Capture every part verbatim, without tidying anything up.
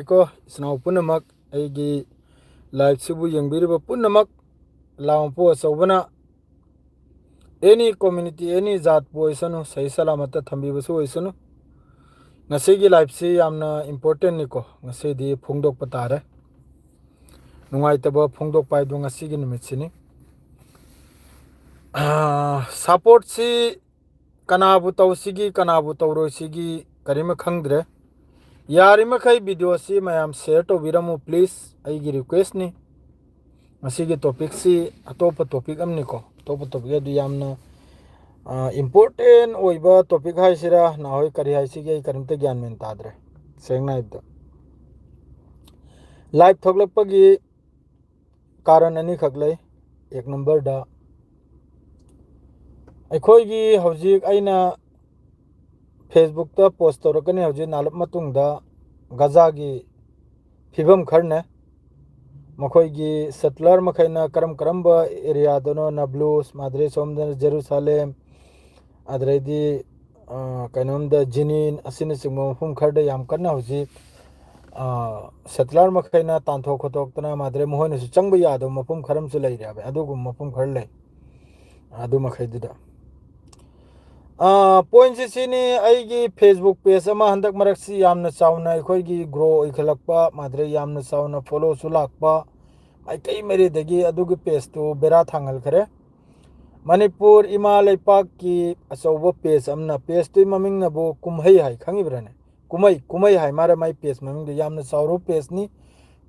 ꯀꯣ, ꯏꯆꯤꯟ ꯏꯅꯥꯎ ꯄꯨꯝꯅꯃꯛ, ꯑꯩꯒꯤ live ꯁꯤꯕꯨ ꯌꯦꯡꯕꯤꯔꯤꯕ ꯄꯨꯝꯅꯃꯛ, ꯂꯥꯎ ꯃꯄꯨ ꯑꯆꯧꯕꯅ any community, any ꯖꯥꯠꯄꯨ ꯑꯣꯏꯁꯅꯨ, ꯁꯍꯤ ꯁꯂꯥꯃꯠꯇ ꯊꯝꯕꯤꯕꯁꯨ ꯑꯣꯏꯁꯅꯨ꯫ ꯉꯁꯤꯒꯤ live ꯁꯤ ꯌꯥꯝꯅ important ꯅꯤꯀꯣ, ꯉꯁꯤꯗꯤ ꯐꯣꯡꯗꯣꯛꯄ ꯇꯥꯔꯦ꯫ ꯅꯨꯡꯉꯥꯏꯇꯕ ꯐꯣꯡꯗꯣꯛꯄ ꯍꯥꯏꯗꯨ ꯉꯁꯤꯒꯤ ꯅꯨꯃꯤꯠꯁꯤꯅꯤ꯫ ꯑꯥ, support ꯁꯤ ꯀꯅꯥꯕꯨ ꯇꯧꯁꯤꯒꯤ, ꯀꯅꯥꯕꯨ ꯇꯧꯔꯣꯏꯁꯤꯒꯤ ꯀꯔꯤꯃ ꯈꯪꯗ꯭ꯔꯦ꯫ ꯌꯥꯔꯤꯃꯈꯩ video ꯁꯤ ꯃꯌꯥꯝ share ꯇꯧꯕꯤꯔꯝꯃꯨ please, ꯑꯩꯒꯤ request ꯅꯤ꯫ ꯉꯁꯤꯒꯤ topic ꯁꯤ ꯑꯇꯣꯞꯄ topic ꯑꯃꯅꯤꯀꯣ, ꯑꯇꯣꯞꯄ topic ꯑꯗꯨ ꯌꯥꯝꯅ, ꯑ, important ꯑꯣꯏꯕ topic ꯍꯥꯏꯁꯤꯔꯥ, ꯅꯍꯥꯟꯋꯥꯏ ꯀꯔꯤ ꯍꯥꯏꯁꯤꯒꯦ, ꯑꯩ ꯀꯔꯤꯝꯇ ꯒ꯭ꯌꯥꯟ ꯃꯦꯟ ꯇꯥꯗ꯭ꯔꯦ꯫ ꯁꯦꯡꯅ ꯍꯥꯏꯕꯗ, live ꯊꯣꯛꯂꯛꯄꯒꯤ ꯀꯥꯔꯟ ꯑꯅꯤꯈꯛ ꯂꯩ꯫ ꯑꯦꯛ ꯅꯝꯕꯔꯗ, ꯑꯩꯈꯣꯏꯒꯤ ꯍꯧꯖꯤꯛ ꯑꯩꯅ Facebook ꯇ post ꯇꯧꯔꯛꯀꯅꯤ, ꯍꯧꯖꯤꯛ ꯅꯥꯂꯞ ꯃꯇꯨꯡꯗ ꯒꯖꯥꯒꯤ ꯐꯤꯕꯝ ꯈꯔꯅꯦ꯫ ꯃꯈꯣꯏꯒꯤ settler ꯃꯈꯩꯅ ꯀꯔꯝ ꯀꯔꯝꯕ area ꯗꯅꯣ, ꯅꯥꯕ꯭ꯂꯨꯁ, ꯃꯥꯗ꯭ꯔꯦ ꯁꯣꯝꯗꯅ ꯖꯦꯔꯨꯁꯥꯂꯦꯝ, ꯑꯗꯨꯗꯩꯗꯤ, ꯑ, ꯀꯩꯅꯣꯝꯗ ꯖꯤꯅꯤꯟ ꯑꯁꯤꯅꯆꯤꯡꯕ ꯃꯐꯝ ꯈꯔꯗ ꯌꯥꯝ ꯀꯟꯅ ꯍꯧꯖꯤꯛ, ꯑ, settler ꯃꯈꯩꯅ ꯇꯥꯟꯊꯣꯛ ꯈꯣꯠꯇꯣꯛꯇꯅ ꯃꯥꯗ꯭ꯔꯦ ꯃꯈꯣꯏꯅꯁꯨ ꯆꯪꯕ ꯌꯥꯗꯕ ꯃꯐꯝ ꯈꯔ ꯑꯃꯁꯨ ꯂꯩꯔꯦ ꯍꯥꯏꯕ, ꯑꯗꯨꯒꯨꯝꯕ ꯃꯐꯝ ꯈꯔ ꯂꯩ꯫ ꯑꯗꯨ ꯃꯈꯩꯗꯨꯗ꯫ ꯑ, point ꯁꯤ ꯁꯤꯅꯤ, ꯑꯩꯒꯤ Facebook page ꯑꯃ ꯍꯟꯗꯛ ꯃꯔꯛꯁꯤ ꯌꯥꯝꯅ ꯆꯥꯎꯅ ꯑꯩꯈꯣꯏꯒꯤ grow ꯑꯣꯏꯈꯠꯂꯛꯄ, ꯃꯥꯗ꯭ꯔꯦ ꯌꯥꯝꯅ ꯆꯥꯎꯅ follow ꯁꯨ ꯂꯥꯛꯄ, ꯃꯥꯏꯀꯩ ꯃꯔꯤꯗꯒꯤ ꯑꯗꯨꯒꯤ page ꯇꯨ ꯕꯦꯔꯥ ꯊꯥꯡꯍꯜꯈ꯭ꯔꯦ꯫ ꯃꯅꯤꯄꯨꯔ ꯏꯃꯥ ꯂꯩꯄꯥꯛꯀꯤ ꯑꯆꯧꯕ page ꯑꯃꯅ, page ꯇꯨꯒꯤ ꯃꯃꯤꯡꯅꯕꯨ ꯀꯨꯝꯍꯩ ꯍꯥꯏ, ꯈꯪꯉꯤꯕ꯭ꯔꯥꯅꯦ? ꯀꯨꯝꯍꯩ, ꯀꯨꯝꯍꯩ ꯍꯥꯏ ꯃꯥꯔꯦ, ꯃꯥꯏ page ꯃꯃꯤꯡꯗꯨ ꯌꯥꯝꯅ ꯆꯥꯎꯔꯕ page ꯅꯤ,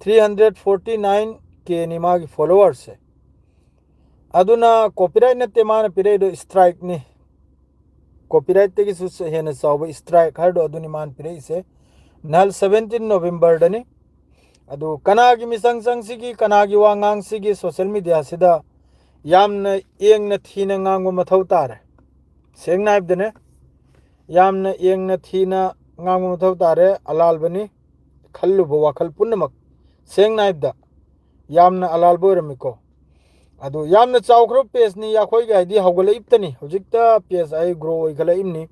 three hundred forty nine K ꯅꯤ ꯃꯥꯒꯤ followers ꯁꯦ꯫ ꯑꯗꯨꯅ copyright ꯅꯠꯇꯦ ꯃꯥꯅ ꯄꯤꯔꯛꯏꯗꯣ, strike ꯅꯤ꯫ Copyright ꯇꯒꯤꯁꯨ ꯍꯦꯟꯅ ꯆꯥꯎꯕ strike ꯍꯥꯏꯔꯤꯗꯣ ꯑꯗꯨꯅꯤ ꯃꯥꯅ ꯄꯤꯔꯛꯏꯁꯦ꯫ ꯅꯍꯥꯟ seventeen November ꯗꯅꯤ꯫ ꯑꯗꯨ ꯀꯅꯥꯒꯤ ꯃꯤꯆꯪ ꯆꯪꯁꯤꯒꯤ, ꯀꯅꯥꯒꯤ ꯋꯥ ꯉꯥꯡꯁꯤꯒꯤ social media ꯁꯤꯗ ꯌꯥꯝꯅ ꯌꯦꯡꯅ ꯊꯤꯅ ꯉꯥꯡꯕ ꯃꯊꯧ ꯇꯥꯔꯦ꯫ ꯁꯦꯡꯅ ꯍꯥꯏꯕꯗꯅꯦ, ꯌꯥꯝꯅ ꯌꯦꯡꯅ ꯊꯤꯅ ꯉꯥꯡꯕ ꯃꯊꯧ ꯇꯥꯔꯦ꯫ ꯑꯂꯥꯜꯕꯅꯤ ꯈꯜꯂꯨꯕ ꯋꯥꯈꯜ ꯄꯨꯝꯅꯃꯛ꯫ ꯁꯦꯡꯅ ꯍꯥꯏꯕꯗ ꯌꯥꯝꯅ ꯑꯂꯥꯜꯕ ꯑꯣꯏꯔꯝꯃꯤꯀꯣ꯫ ꯑꯗꯨ ꯌꯥꯝꯅ ꯆꯥꯎꯈ꯭ꯔꯕ page ꯅꯤ, ꯑꯩꯈꯣꯏꯒꯤ ꯍꯥꯏꯗꯤ ꯍꯧꯒꯠꯂꯛꯏꯕꯇꯅꯤ꯫ ꯍꯧꯖꯤꯛꯇ page ꯑꯩ grow ꯑꯣꯏꯈꯠꯂꯛꯏꯕꯅꯤ꯫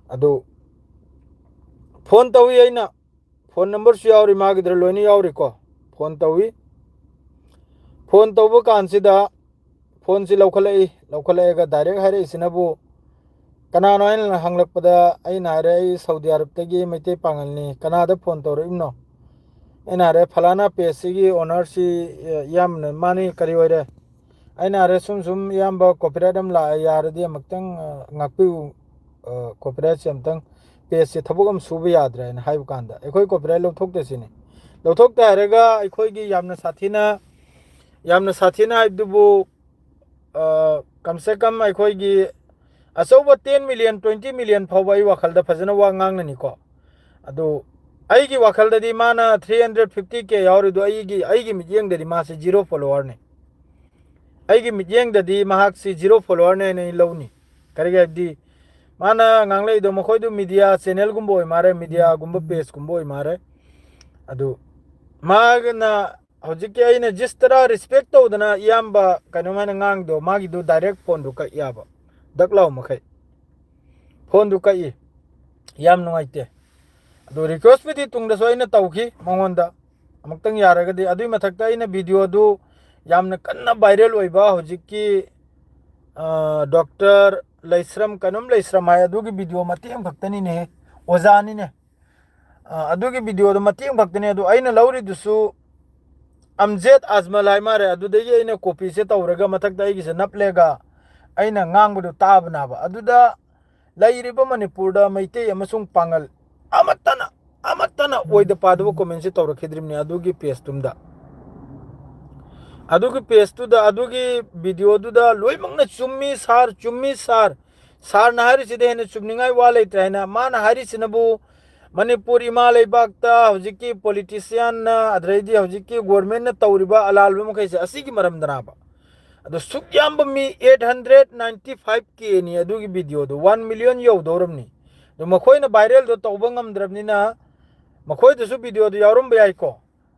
ꯑꯗꯨ phone ꯇꯧꯏ ꯑꯩꯅ, ꯐꯣꯟ ꯅꯝꯕꯔꯁꯨ ꯌꯥꯎꯔꯤ, ꯃꯥꯒꯤꯗ ꯂꯣꯏꯅ ꯌꯥꯎꯔꯤꯀꯣ꯫ ꯐꯣꯟ ꯇꯧꯏ꯫ ꯐꯣꯟ ꯇꯧꯕ ꯀꯥꯟꯁꯤꯗ ꯐꯣꯟꯁꯤ ꯂꯧꯈꯠꯂꯛꯏ꯫ ꯂꯧꯈꯠꯂꯛꯑꯒ ꯗꯥꯏꯔꯦꯛ ꯍꯥꯏꯔꯛꯏꯁꯤꯅꯕꯨ, ꯀꯅꯥꯅꯣ ꯍꯥꯏꯅ ꯍꯪꯂꯛꯄꯗ ꯑꯩꯅ ꯍꯥꯏꯔꯦ, "ꯑꯩ ꯁꯥꯎꯗꯤ ꯑꯔꯕꯇꯒꯤ ꯃꯩꯇꯩ ꯄꯥꯉꯜꯅꯤ, ꯀꯅꯥꯗ ꯐꯣꯟ ꯇꯧꯔꯛꯏꯕꯅꯣ?" ꯑꯩꯅ ꯍꯥꯏꯔꯦ, "ꯐꯂꯥꯅꯥ ꯄꯦꯖꯁꯤꯒꯤ ꯑꯣꯅꯔꯁꯤ, ꯑ, ꯏꯌꯥꯝꯕꯅ, ꯃꯥꯅꯤ, ꯀꯔꯤ ꯑꯣꯏꯔꯦ?" ꯑꯩꯅ ꯍꯥꯏꯔꯦ, "ꯁꯨꯝ ꯁꯨꯝ ꯏꯌꯥꯝꯕ, ꯀꯣꯄꯤꯔꯥꯏꯠ ꯑꯃ ꯂꯥꯛꯑꯦ, ꯌꯥꯔꯗꯤ ꯑꯃꯨꯛꯇꯪ, ꯑ, ꯉꯥꯛꯄꯤꯌꯨ, ꯑ, ꯀꯣꯄꯤꯔꯥꯏꯠꯁꯦ ꯑꯃꯨꯛꯇꯪ, ꯄꯦꯖꯁꯦ ꯊꯕꯛ ꯑꯃ ꯁꯨꯕ ꯌꯥꯗ꯭ꯔꯦ" ꯍꯥꯏꯅ ꯍꯥꯏꯕ ꯀꯥꯟꯗ, "ꯑꯩꯈꯣꯏ ꯀꯣꯄꯤꯔꯥꯏꯠ ꯂꯧꯊꯣꯛꯇꯦ" ꯁꯤꯅꯤ꯫ ꯂꯧꯊꯣꯛꯇꯦ ꯍꯥꯏꯔꯒ ꯑꯩꯈꯣꯏꯒꯤ ꯌꯥꯝꯅ ꯁꯥꯊꯤꯅ, ꯌꯥꯝꯅ ꯁꯥꯊꯤꯅ ꯍꯥꯏꯕꯗꯨꯕꯨ, ꯑ, ꯀꯝ ꯁꯦ ꯀꯝ ꯑꯩꯈꯣꯏꯒꯤ ꯑꯆꯧꯕ ten million, twenty million ꯐꯥꯎꯕ ꯑꯩ ꯋꯥꯈꯜꯗ ꯐꯖꯅ ꯋꯥ ꯉꯥꯡꯅꯅꯤꯀꯣ꯫ ꯑꯗꯨ ꯑꯩꯒꯤ ꯋꯥꯈꯜꯗꯗꯤ ꯃꯥꯅ three hundred fifty K ꯌꯥꯎꯔꯤꯗꯣ, ꯑꯩꯒꯤ, ꯑꯩꯒꯤ ꯃꯤꯠꯌꯦꯡꯗꯗꯤ ꯃꯥꯁꯦ zero followerꯅꯤ꯫ ꯑꯩꯒꯤ ꯃꯤꯠꯌꯦꯡꯗꯗꯤ ꯃꯍꯥꯛꯁꯤ zero followerꯅꯦ ꯍꯥꯏꯅ ꯑꯩ ꯂꯧꯅꯤ꯫ ꯀꯔꯤꯒꯤ ꯍꯥꯏꯕꯗꯤ ꯃꯥꯅ ꯉꯥꯡꯂꯛꯏꯗꯣ ꯃꯈꯣꯏꯗꯨ media channelꯒꯨꯝꯕ ꯑꯣꯏ ꯃꯥꯜꯂꯦ, mediaꯒꯨꯝꯕ pageꯀꯨꯝꯕ ꯑꯣꯏ ꯃꯥꯜꯂꯦ꯫ ꯑꯗꯨ ꯃꯥꯒꯤꯅ ꯍꯧꯖꯤꯛꯀꯤ ꯑꯩꯅ ꯖꯤꯁ ꯇꯔꯥ respect ꯇꯧꯗꯅ ꯏꯌꯥꯝꯕ ꯀꯩꯅꯣꯝ ꯍꯥꯏꯅ ꯉꯥꯡꯗꯣ, ꯃꯥꯒꯤꯗꯨ direct phoneꯗꯨ ꯀꯛ ꯌꯥꯕ, ꯗꯛ ꯂꯥꯎ ꯃꯈꯩ phoneꯗꯨ ꯀꯛꯏ꯫ ꯌꯥꯝ ꯅꯨꯡꯉꯥꯏꯇꯦ꯫ ꯑꯗꯨ requestꯄꯨꯗꯤ ꯇꯨꯡꯗꯁꯨ ꯑꯩꯅ ꯇꯧꯈꯤ ꯃꯉꯣꯟꯗ, ꯑꯃꯨꯛꯇꯪ ꯌꯥꯔꯒꯗꯤ꯫ ꯑꯗꯨꯏ ꯃꯊꯛꯇ ꯑꯩꯅ videoꯗꯨ ꯌꯥꯝꯅ ꯀꯟꯅ viral ꯑꯣꯏꯕ ꯍꯧꯖꯤꯛꯀꯤ, ꯑ, ꯗꯣꯛꯇꯔ ꯂꯩꯁ꯭ꯔꯝ, ꯀꯩꯅꯣꯝ ꯂꯩꯁ꯭ꯔꯝ ꯍꯥꯏ, ꯑꯗꯨꯒꯤ video ꯃꯇꯦꯛ ꯑꯃꯈꯛꯇꯅꯤꯅꯦꯍꯦ, ꯑꯣꯖꯥꯅꯤꯅꯦ꯫ ꯑ, ꯑꯗꯨꯒꯤ videoꯗꯣ ꯃꯇꯦꯛ ꯑꯃꯈꯛꯇꯅꯦ, ꯑꯗꯣ ꯑꯩꯅ ꯂꯧꯔꯤꯗꯨꯁꯨ ꯑꯝꯖꯦꯗ ꯑꯖꯃꯜ ꯍꯥꯏ ꯃꯥꯜꯂꯦ꯫ ꯑꯗꯨꯗꯒꯤ ꯑꯩꯅ copyꯁꯦ ꯇꯧꯔꯒ ꯃꯊꯛꯇ ꯑꯩꯒꯤꯁꯦ ꯅꯞꯂꯦꯒ ꯑꯩꯅ ꯉꯥꯡꯕꯗꯣ ꯇꯥꯕꯅꯦꯕ꯫ ꯑꯗꯨꯗ ꯂꯩꯔꯤꯕ ꯃꯅꯤꯄꯨꯔꯗ ꯃꯩꯇꯩ ꯑꯃꯁꯨꯡ ꯄꯥꯉꯜ ꯑꯃꯠꯇꯅ, ꯑꯃꯠꯇꯅ ꯑꯣꯏꯗ ꯄꯥꯗꯕ commentꯁꯦ ꯇꯧꯔꯛꯈꯤꯗ꯭ꯔꯤꯕꯅꯤ ꯑꯗꯨꯒꯤ pageꯇꯨꯝꯗ꯫ ꯑꯗꯨꯒꯤ pageꯇꯨꯗ, ꯑꯗꯨꯒꯤ videoꯗꯨꯗ ꯂꯣꯏꯅꯃꯛꯅ "ꯆꯨꯝꯃꯤ sir, ꯆꯨꯝꯃꯤ sir, sirꯅ ꯍꯥꯏꯔꯤꯁꯤꯗ ꯍꯦꯟꯅ ꯆꯨꯝꯅꯤꯡꯉꯥꯏ ꯋꯥ ꯂꯩꯇ꯭ꯔꯦ" ꯍꯥꯏꯅ꯫ ꯃꯥꯅ ꯍꯥꯏꯔꯤꯁꯤꯅꯕꯨ ꯃꯅꯤꯄꯨꯔ ꯏꯃꯥ ꯂꯩꯕꯥꯛꯇ ꯍꯧꯖꯤꯛꯀꯤ politicianꯅ, ꯑꯗꯩꯗꯤ ꯍꯧꯖꯤꯛꯀꯤ governmentꯅ ꯇꯧꯔꯤꯕ ꯑꯂꯥꯟꯕ ꯃꯈꯩꯁꯦ ꯑꯁꯤꯒꯤ ꯃꯔꯝꯗꯅꯕ꯫ ꯑꯗꯣ ꯁꯨꯛ ꯌꯥꯝꯕ ꯃꯤ eight hundred ninety five Kꯅꯤ ꯑꯗꯨꯒꯤ videoꯗꯣ, one million ꯌꯧꯗꯧꯔꯕꯅꯤ꯫ ꯑꯗꯣ ꯃꯈꯣꯏꯅ viralꯗꯣ ꯇꯧꯕ ꯉꯝꯗ꯭ꯔꯕꯅꯤꯅ ꯃꯈꯣꯏꯗꯁꯨ videoꯗꯣ ꯌꯥꯎꯔꯝꯕ ꯌꯥꯏꯀꯣ꯫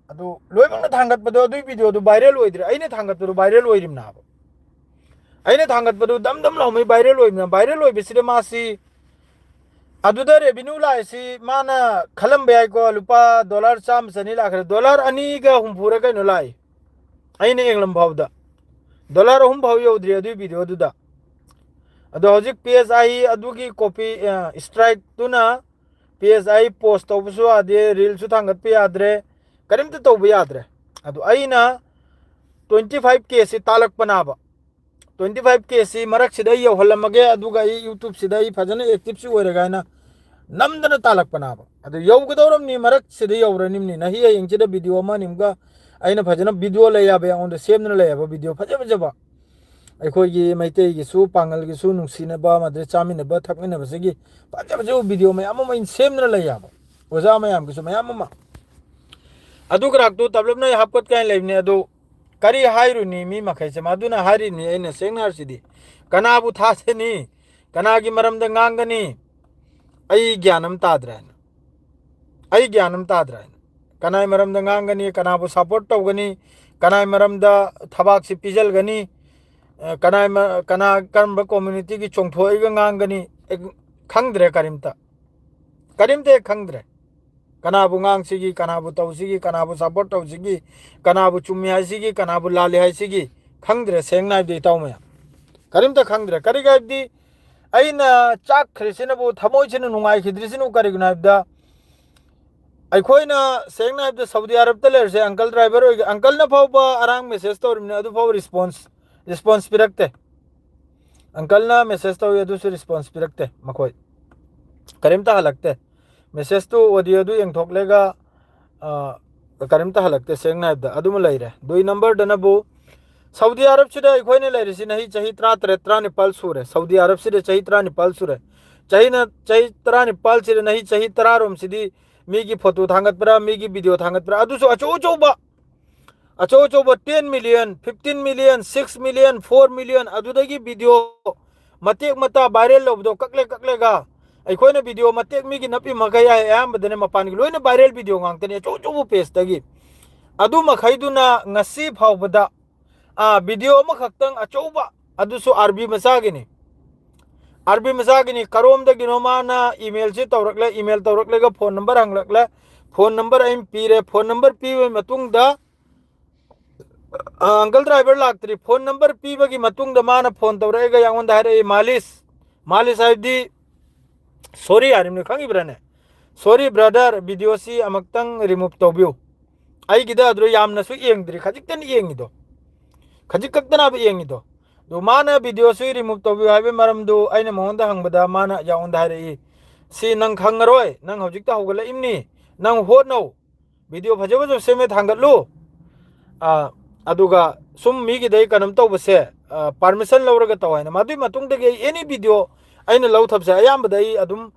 ꯑꯗꯨ ꯂꯣꯏꯅꯃꯛꯅ ꯊꯥꯡꯒꯠꯄꯗꯣ ꯑꯗꯨꯒꯤ videoꯗꯣ viral ꯑꯣꯏꯗ꯭ꯔꯦ, ꯑꯩꯅ ꯊꯥꯡꯒꯠꯄꯗꯣ viral ꯑꯣꯏꯔꯤꯕꯅꯦꯕ꯫ ꯑꯩꯅ ꯊꯥꯡꯒꯠꯄꯗꯨ ꯗꯝ ꯗꯝ ꯂꯥꯎꯃꯩ viral ꯑꯣꯏꯕꯅ, viral ꯑꯣꯏꯕꯁꯤꯗ ꯃꯥꯁꯤ ꯑꯗꯨꯗ revenue ꯂꯥꯛꯏꯁꯤ ꯃꯥꯅ ꯈꯜꯂꯝꯕ ꯌꯥꯏꯀꯣ, ꯂꯨꯄꯥ dollar ꯆꯥꯝꯃ ꯆꯅꯤ ꯂꯥꯛꯈ꯭ꯔꯦ, dollar ꯑꯅꯤꯒ ꯍꯨꯝꯐꯨꯔ ꯀꯩꯅꯣ ꯂꯥꯛꯏ꯫ ꯑꯩꯅ ꯌꯦꯡꯂꯝ ꯐꯥꯎꯗ dollar ꯑꯍꯨꯝ ꯐꯥꯎ ꯌꯧꯗ꯭ꯔꯤ ꯑꯗꯨꯒꯤ video ꯗꯨꯗ꯫ ꯑꯗꯣ ꯍꯧꯖꯤꯛ P S I ꯑꯗꯨꯒꯤ copy, strike ꯇꯨꯅ P S I post ꯇꯧꯕꯁꯨ ꯌꯥꯗꯦ, reel ꯁꯨ ꯊꯥꯡꯒꯠꯄ ꯌꯥꯗ꯭ꯔꯦ, ꯀꯔꯤꯝꯇ ꯇꯧꯕ ꯌꯥꯗ꯭ꯔꯦ꯫ ꯑꯗꯣ ꯑꯩꯅ twenty five K ꯁꯤ ꯇꯥꯜꯂꯛꯄꯅꯥꯕ, twenty five K ꯁꯤ ꯃꯔꯛꯁꯤꯗ ꯑꯩ ꯌꯧꯍꯜꯂꯝꯃꯒꯦ, ꯑꯗꯨꯒ ꯑꯩ YouTube ꯁꯤꯗ ꯑꯩ ꯐꯖꯅ active ꯁꯨ ꯑꯣꯏꯔꯒ ꯍꯥꯏꯅ ꯅꯝꯗꯅ ꯇꯥꯜꯂꯛꯄꯅꯥꯕ꯫ ꯑꯗꯨ ꯌꯧꯒꯗꯧꯔꯝꯅꯤ, ꯃꯔꯛꯁꯤꯗ ꯌꯧꯔꯅꯤꯝꯅꯤ꯫ ꯅꯍꯤ ꯍꯌꯦꯡꯁꯤꯗ video ꯑꯃ ꯑꯅꯤꯝꯒ ꯑꯩꯅ ꯐꯖꯅ video ꯂꯩ ꯌꯥꯕ ꯑꯩꯉꯣꯟꯗ ꯁꯦꯝꯗꯅ ꯂꯩ ꯍꯥꯏꯕ, video ꯐꯖ ꯐꯖꯕ꯫ ꯑꯩꯈꯣꯏꯒꯤ ꯃꯩꯇꯩꯒꯤꯁꯨ ꯄꯥꯡꯒꯜꯒꯤꯁꯨ ꯅꯨꯡꯁꯤꯅꯕ, ꯑꯃꯗꯤ ꯆꯥꯃꯤꯟꯅꯕ ꯊꯛꯃꯤꯟꯅꯕꯁꯤꯒꯤ ꯐꯖ ꯐꯖꯕ video ꯃꯌꯥꯝ ꯑꯃ ꯑꯩꯅ ꯁꯦꯝꯗꯅ ꯂꯩ ꯍꯥꯏꯕ, ꯑꯣꯖꯥ ꯃꯌꯥꯝꯒꯤꯁꯨ ꯃꯌꯥꯝ ꯑꯃ꯫ ꯑꯗꯨ ꯈꯔꯥꯛꯇꯨ ꯇꯞꯂꯞꯅ ꯑꯩ ꯍꯥꯞꯀꯠꯀꯦ ꯍꯥꯏꯅ ꯂꯩꯕꯅꯤ꯫ ꯑꯗꯨ ꯀꯔꯤ ꯍꯥꯏꯔꯨꯅꯤ? ꯃꯤ ꯃꯈꯩꯁꯦ ꯃꯗꯨꯅ ꯍꯥꯏꯔꯤꯅꯤ꯫ ꯑꯩꯅ ꯁꯦꯡꯅ ꯍꯥꯏꯔꯁꯤꯗꯤ, ꯀꯅꯥꯕꯨ ꯊꯥꯁꯅꯤ? ꯀꯅꯥꯒꯤ ꯃꯔꯝꯗ ꯉꯥꯡꯒꯅꯤ? ꯑꯩ ꯒ꯭ꯌꯥꯟ ꯑꯃ ꯇꯥꯗ꯭ꯔꯦ ꯍꯥꯏꯅ, ꯑꯩ ꯒ꯭ꯌꯥꯟ ꯑꯃ ꯇꯥꯗ꯭ꯔꯦ ꯍꯥꯏꯅ꯫ ꯀꯅꯥꯏ ꯃꯔꯝꯗ ꯉꯥꯡꯒꯅꯤ? ꯀꯅꯥꯕꯨ support ꯇꯧꯒꯅꯤ? ꯀꯅꯥꯏ ꯃꯔꯝꯗ ꯊꯕꯥꯛꯁꯤ ꯄꯤꯖꯜꯒꯅꯤ? ꯑ, ꯀꯅꯥꯏ ꯃ-, ꯀꯅꯥ, ꯀꯔꯝꯕ community ꯒꯤ ꯆꯣꯡꯊꯣꯛꯑꯒ ꯉꯥꯡꯒꯅꯤ? ꯑꯦ, ꯈꯪꯗ꯭ꯔꯦ ꯀꯔꯤꯝꯇ꯫ ꯀꯔꯤꯝꯇ ꯍꯦꯛ ꯈꯪꯗ꯭ꯔꯦ꯫ ꯀꯅꯥꯕꯨ ꯉꯥꯡꯁꯤꯒꯤ, ꯀꯅꯥꯕꯨ ꯇꯧꯁꯤꯒꯤ, ꯀꯅꯥꯕꯨ support ꯇꯧꯁꯤꯒꯤ, ꯀꯅꯥꯕꯨ ꯆꯨꯝꯃꯤ ꯍꯥꯏꯁꯤꯒꯤ, ꯀꯅꯥꯕꯨ ꯂꯥꯜꯂꯤ ꯍꯥꯏꯁꯤꯒꯤ, ꯈꯪꯗ꯭ꯔꯦ꯫ ꯁꯦꯡꯅ ꯍꯥꯏꯕꯗꯤ, ꯏꯇꯥꯎ ꯃꯌꯥꯝ, ꯀꯔꯤꯝꯇ ꯈꯪꯗ꯭ꯔꯦ꯫ ꯀꯔꯤꯒꯤ ꯍꯥꯏꯕꯗꯤ, ꯑꯩꯅ ꯆꯥꯛꯈ꯭ꯔꯤꯁꯤꯅꯕꯨ, ꯊꯃꯣꯏꯁꯤꯅ ꯅꯨꯡꯉꯥꯏꯈꯤꯗ꯭ꯔꯤꯁꯤꯅꯕꯨ ꯀꯔꯤꯒꯤꯅꯣ ꯍꯥꯏꯕꯗ, ꯑꯩꯈꯣꯏꯅ ꯁꯦꯡꯅ ꯍꯥꯏꯕꯗ ꯁꯥꯎꯗꯤ ꯑꯔꯕꯇ ꯂꯩꯔꯤꯁꯦ uncle driver ꯑꯣꯏꯒ-, uncle ꯅ ꯐꯥꯎꯕ ꯑꯔꯥꯡ message ꯇꯧꯔꯤꯕꯅꯤ, ꯑꯗꯨꯐꯥꯎ response, response ꯄꯤꯔꯛꯇꯦ꯫ Uncle ꯅ message ꯇꯧꯏ, ꯑꯗꯨꯁꯨ response ꯄꯤꯔꯛꯇꯦ ꯃꯈꯣꯏ꯫ ꯀꯔꯤꯝꯇ ꯍꯜꯂꯛꯇꯦ꯫ Message ꯇꯨ, audio ꯗꯨ ꯌꯦꯡꯊꯣꯛꯂꯒ, ꯑ, ꯀꯔꯤꯝꯇ ꯍꯜꯂꯛꯇꯦ, ꯁꯦꯡꯅ ꯍꯥꯏꯕꯗ꯫ ꯑꯗꯨꯃ ꯂꯩꯔꯦ꯫ ꯑꯗꯨꯏ number ꯗꯅꯕꯨ ꯁꯥꯎꯗꯤ ꯑꯔꯕꯁꯤꯗ ꯑꯩꯈꯣꯏꯅ ꯂꯩꯔꯤꯁꯤ ꯅꯍꯤ ꯆꯍꯤ ꯇꯔꯥꯇꯔꯦꯠ, ꯇꯔꯥꯅꯤꯄꯥꯜ ꯁꯨꯔꯦ꯫ ꯁꯥꯎꯗꯤ ꯑꯔꯕꯁꯤꯗ ꯆꯍꯤ ꯇꯔꯥꯅꯤꯄꯥꯜ ꯁꯨꯔꯦ꯫ ꯆꯍꯤꯅ, ꯆꯍꯤ ꯇꯔꯥꯅꯤꯄꯥꯜꯁꯤꯗ ꯅꯍꯤ ꯆꯍꯤ ꯇꯔꯥꯔꯣꯝꯁꯤꯗꯤ ꯃꯤꯒꯤ photo ꯊꯥꯡꯒꯠꯄ꯭ꯔꯥ, ꯃꯤꯒꯤ video ꯊꯥꯡꯒꯠꯄ꯭ꯔꯥ, ꯑꯗꯨꯁꯨ ꯑꯆꯧ ꯑꯆꯧꯕ, ꯑꯆꯧ ꯑꯆꯧꯕ ten million, fifteen million, six million, four million, ꯑꯗꯨꯗꯒꯤ video ꯃꯇꯦꯛ ꯃꯇꯥ viral ꯂꯧꯕꯗꯣ ꯀꯛꯂꯦ ꯀꯛꯂꯦꯒ, ꯑꯩꯈꯣꯏꯅ video ꯃꯇꯦꯛ ꯃꯤꯒꯤ ꯅꯞꯄꯤ ꯃꯈꯩ ꯍꯥꯏ, ꯑꯌꯥꯝꯕꯗꯅꯦ ꯃꯄꯥꯟꯒꯤ ꯂꯣꯏꯅ viral video ꯉꯥꯛꯇꯅꯦ, ꯑꯆꯧ ꯑꯆꯧꯕ page ꯇꯒꯤ꯫ ꯑꯗꯨ ꯃꯈꯩꯗꯨꯅ ꯉꯁꯤ ꯐꯥꯎꯕꯗ, ꯑꯥ, video ꯑꯃꯈꯛꯇꯪ ꯑꯆꯧꯕ, ꯑꯗꯨꯁꯨ ꯑꯥꯔꯕꯤ ꯃꯆꯥꯒꯤꯅꯤ, ꯑꯥꯔꯕꯤ ꯃꯆꯥꯒꯤꯅꯤ, ꯀꯔꯣꯝꯗꯒꯤꯅꯣ ꯃꯥꯅ ꯏꯃꯦꯜꯁꯤ ꯇꯧꯔꯛꯂꯦ, ꯏꯃꯦꯜ ꯇꯧꯔꯛꯂꯒ ꯐꯣꯟ ꯅꯝꯕꯔ ꯍꯪꯂꯛꯂꯦ, ꯐꯣꯟ ꯅꯝꯕꯔ ꯑꯩꯅ ꯄꯤꯔꯦ, ꯐꯣꯟ ꯅꯝꯕꯔ ꯄꯤꯕꯒꯤ ꯃꯇꯨꯡꯗ ꯑꯪꯀꯜ ꯗ꯭ꯔꯥꯏꯚꯔ ꯂꯥꯛꯇ꯭ꯔꯤ, ꯐꯣꯟ ꯅꯝꯕꯔ ꯄꯤꯕꯒꯤ ꯃꯇꯨꯡꯗ ꯃꯥꯅ ꯐꯣꯟ ꯇꯧꯔꯛꯑꯒ ꯑꯩꯉꯣꯟꯗ ꯍꯥꯏꯔꯛꯏ, ꯃꯥꯂꯤꯁ, ꯃꯥꯂꯤꯁ ꯍꯥꯏꯕꯗꯤ ꯁꯣꯔꯤ ꯍꯥꯏꯔꯤꯕꯅꯤ, ꯈꯪꯉꯤꯕ꯭ꯔꯥꯅꯦ? ꯁꯣꯔꯤ ꯕ꯭ꯔꯗꯔ, ꯚꯤꯗꯤꯑꯣꯁꯤ ꯑꯃꯨꯛꯇꯪ ꯔꯤꯃꯨꯚ ꯇꯧꯕꯤꯌꯨ꯫ ꯑꯩꯒꯤꯗ ꯑꯗꯨꯗ ꯌꯥꯝꯅꯁꯨ ꯌꯦꯡꯗ꯭ꯔꯤ, ꯈꯖꯤꯛꯇꯅꯤ ꯌꯦꯡꯉꯤꯗꯣ, ꯈꯖꯤꯛ ꯈꯛꯇꯅꯕ ꯌꯦꯡꯉꯤꯗꯣ꯫ ꯑꯗꯨ ꯃꯥꯅ ꯚꯤꯗꯤꯑꯣꯁꯤ ꯔꯤꯃꯨꯚ ꯇꯧꯕꯤꯌꯨ ꯍꯥꯏꯕꯒꯤ ꯃꯔꯝꯗꯨ ꯑꯩꯅ ꯃꯉꯣꯟꯗ ꯍꯪꯕꯗ ꯃꯥꯅ ꯑꯩꯉꯣꯟꯗ ꯍꯥꯏꯔꯛꯏ, ꯁꯤ ꯅꯪ ꯈꯪꯉꯔꯣꯏ, ꯅꯪ ꯍꯧꯖꯤꯛꯇ ꯍꯧꯒꯠꯂꯛꯏꯕꯅꯤ, ꯅꯪ ꯍꯣꯠꯅꯧ, ꯚꯤꯗꯤꯑꯣ ꯐꯖ ꯐꯖꯕ ꯁꯦꯝꯃꯦ ꯊꯥꯡꯒꯠꯂꯨ꯫ ꯑꯥ, ꯑꯗꯨꯒ ꯁꯨꯝ ꯃꯤꯒꯤꯗꯩ ꯀꯩꯅꯣꯝ ꯇꯧꯕꯁꯦ, ꯄꯥꯔꯃꯤꯁꯟ ꯂꯧꯔꯒ ꯇꯧ ꯍꯥꯏꯅ꯫ ꯃꯗꯨꯒꯤ ꯃꯇꯨꯡꯗꯒꯤ ꯑꯩ ꯑꯦꯅꯤ ꯚꯤꯗꯤꯑꯣ ꯑꯩꯅ ꯂꯧꯊꯕꯁꯦ ꯑꯌꯥꯝꯕꯗ ꯑꯩ ꯑꯗꯨꯝ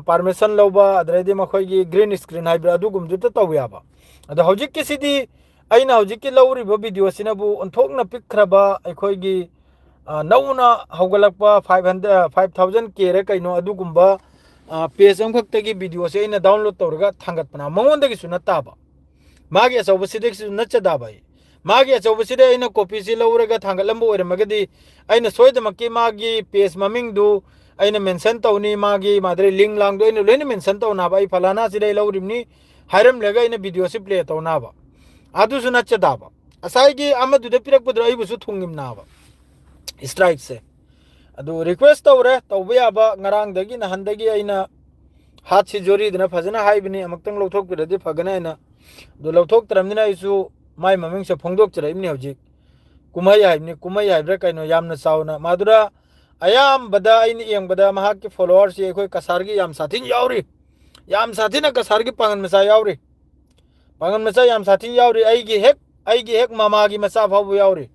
ꯄꯥꯔꯃꯤꯁꯟ ꯂꯧꯕ, ꯑꯗꯩꯗꯤ ꯃꯈꯣꯏꯒꯤ ꯒ꯭ꯔꯤꯟ ꯁ꯭ꯀ꯭ꯔꯤꯟ ꯍꯥꯏꯕ꯭ꯔꯥ, ꯑꯗꯨꯒꯨꯝꯕꯗꯨꯗ ꯇꯧ ꯌꯥꯕ꯫ ꯑꯗꯣ ꯍꯧꯖꯤꯛꯀꯤꯁꯤꯗꯤ, ꯑꯩꯅ ꯍꯧꯖꯤꯛꯀꯤ ꯂꯧꯔꯤꯕ ꯚꯤꯗꯤꯑꯣꯁꯤꯅꯕꯨ ꯑꯣꯟꯊꯣꯛꯅ ꯄꯤꯛꯈ꯭ꯔꯕ ꯑꯩꯈꯣꯏꯒꯤ, ꯑ, ꯅꯧꯅ ꯍꯧꯒꯠꯂꯛꯄ ꯐꯥꯏꯚ ꯍꯟꯗ꯭ꯔꯦꯠ, ꯐꯥꯏꯚ ꯊꯥꯎꯖꯟ ꯀꯦꯔ ꯀꯩꯅꯣ, ꯑꯗꯨꯒꯨꯝꯕ, ꯑ, ꯄꯦꯖ ꯑꯃꯈꯛꯇꯒꯤ ꯚꯤꯗꯤꯑꯣꯁꯦ ꯑꯩꯅ ꯗꯥꯎꯟꯂꯣꯗ ꯇꯧꯔꯒ ꯊꯥꯡꯒꯠꯄꯅ, ꯃꯉꯣꯟꯗꯒꯤꯁꯨ ꯅꯠꯇꯕ, ꯃꯥꯒꯤ ꯑꯆꯧꯕꯁꯤꯗꯒꯤꯁꯨ ꯅꯠꯆꯗꯕ ꯑꯩ꯫ ꯃꯥꯒꯤ ꯑꯆꯧꯕꯁꯤꯗꯩ ꯑꯩꯅ ꯀꯣꯄꯤꯁꯤ ꯂꯧꯔꯒ ꯊꯥꯡꯒꯠꯂꯝꯕ ꯑꯣꯏꯔꯝꯃꯒꯗꯤ, ꯑꯩꯅ ꯁꯣꯏꯗꯃꯛꯀꯤ ꯃꯥꯒꯤ ꯄꯦꯖ ꯃꯃꯤꯡꯗꯨ ꯑꯩꯅ ꯃꯦꯟꯁꯟ ꯇꯧꯅꯤ, ꯃꯥꯒꯤ ꯃꯥꯗꯔꯤ ꯂꯤꯡ ꯂꯥꯡꯗꯣ ꯑꯩꯅ ꯂꯣꯏꯅ ꯃꯦꯟꯁꯟ ꯇꯧꯅꯕ, ꯑꯩ ꯐꯂꯥꯅꯥꯁꯤꯗꯩ ꯂꯧꯔꯤꯕꯅꯤ ꯍꯥꯏꯔꯝꯂꯒ ꯑꯩꯅ ꯚꯤꯗꯤꯑꯣꯁꯤ ꯄ꯭ꯂꯦ ꯇꯧꯅꯕ꯫ ꯑꯗꯨꯁꯨ ꯅꯠꯆꯗꯕ꯫ ꯉꯁꯥꯏꯒꯤ ꯑꯃꯗꯨꯗ ꯄꯤꯔꯛꯄꯗꯨꯗ ꯑꯩꯕꯨꯁꯨ ꯊꯨꯡꯉꯤꯝꯅꯥꯕ ꯁ꯭ꯇ꯭ꯔꯥꯏꯛꯁꯦ꯫ ꯑꯗꯨ ꯔꯤꯀ꯭ꯋꯦꯁ ꯇꯧꯔꯦ, ꯇꯧꯕ ꯌꯥꯕ, ꯉꯔꯥꯡꯗꯒꯤ ꯅꯍꯥꯟꯗꯒꯤ ꯑꯩꯅ ꯍꯥꯠꯁꯤ ꯖꯣꯔꯤꯗꯅ ꯐꯖꯅ ꯍꯥꯏꯕꯅꯤ, ꯑꯃꯨꯛꯇꯪ ꯂꯧꯊꯣꯛꯄꯤꯔꯗꯤ ꯐꯒꯅꯤ ꯍꯥꯏꯅ꯫ ꯑꯗꯨ ꯂꯧꯊꯣꯛꯇ꯭ꯔꯕꯅꯤꯅ ꯑꯩꯁꯨ ꯃꯥꯏ ꯃꯃꯤꯡꯁꯦ ꯐꯣꯡꯗꯣꯛꯆꯔꯛꯏꯕꯅꯤ ꯍꯧꯖꯤꯛ꯫ ꯀꯨꯝꯍꯩ ꯍꯥꯏꯕꯅꯤ, ꯀꯨꯝꯍꯩ ꯍꯥꯏꯕ꯭ꯔꯥ ꯀꯩꯅꯣ, ꯌꯥꯝꯅ ꯆꯥꯎꯅ꯫ ꯃꯗꯨꯔ ꯑꯌꯥꯝꯕꯗ ꯑꯩꯅ ꯌꯦꯡꯕꯗ ꯃꯍꯥꯛꯀꯤ ꯐꯣꯂꯣꯋꯔꯁꯤ ꯑꯩꯈꯣꯏ ꯀꯁꯥꯔꯒꯤ ꯌꯥꯝ ꯁꯥꯊꯤꯅ ꯌꯥꯎꯔꯤ꯫ ꯌꯥꯝ ꯁꯥꯊꯤꯅ ꯀꯁꯥꯔꯒꯤ ꯄꯥꯡꯒꯟ ꯃꯆꯥ ꯌꯥꯎꯔꯤ꯫ ꯄꯥꯡꯒꯟ ꯃꯆꯥ ꯌꯥꯝ ꯁꯥꯊꯤꯅ ꯌꯥꯎꯔꯤ꯫ ꯑꯩꯒꯤ ꯍꯦꯛ, ꯑꯩꯒꯤ ꯍꯦꯛ ꯃꯃꯥꯒꯤ ꯃꯆꯥ ꯐꯥꯎꯕ ꯌꯥꯎꯔꯤ꯫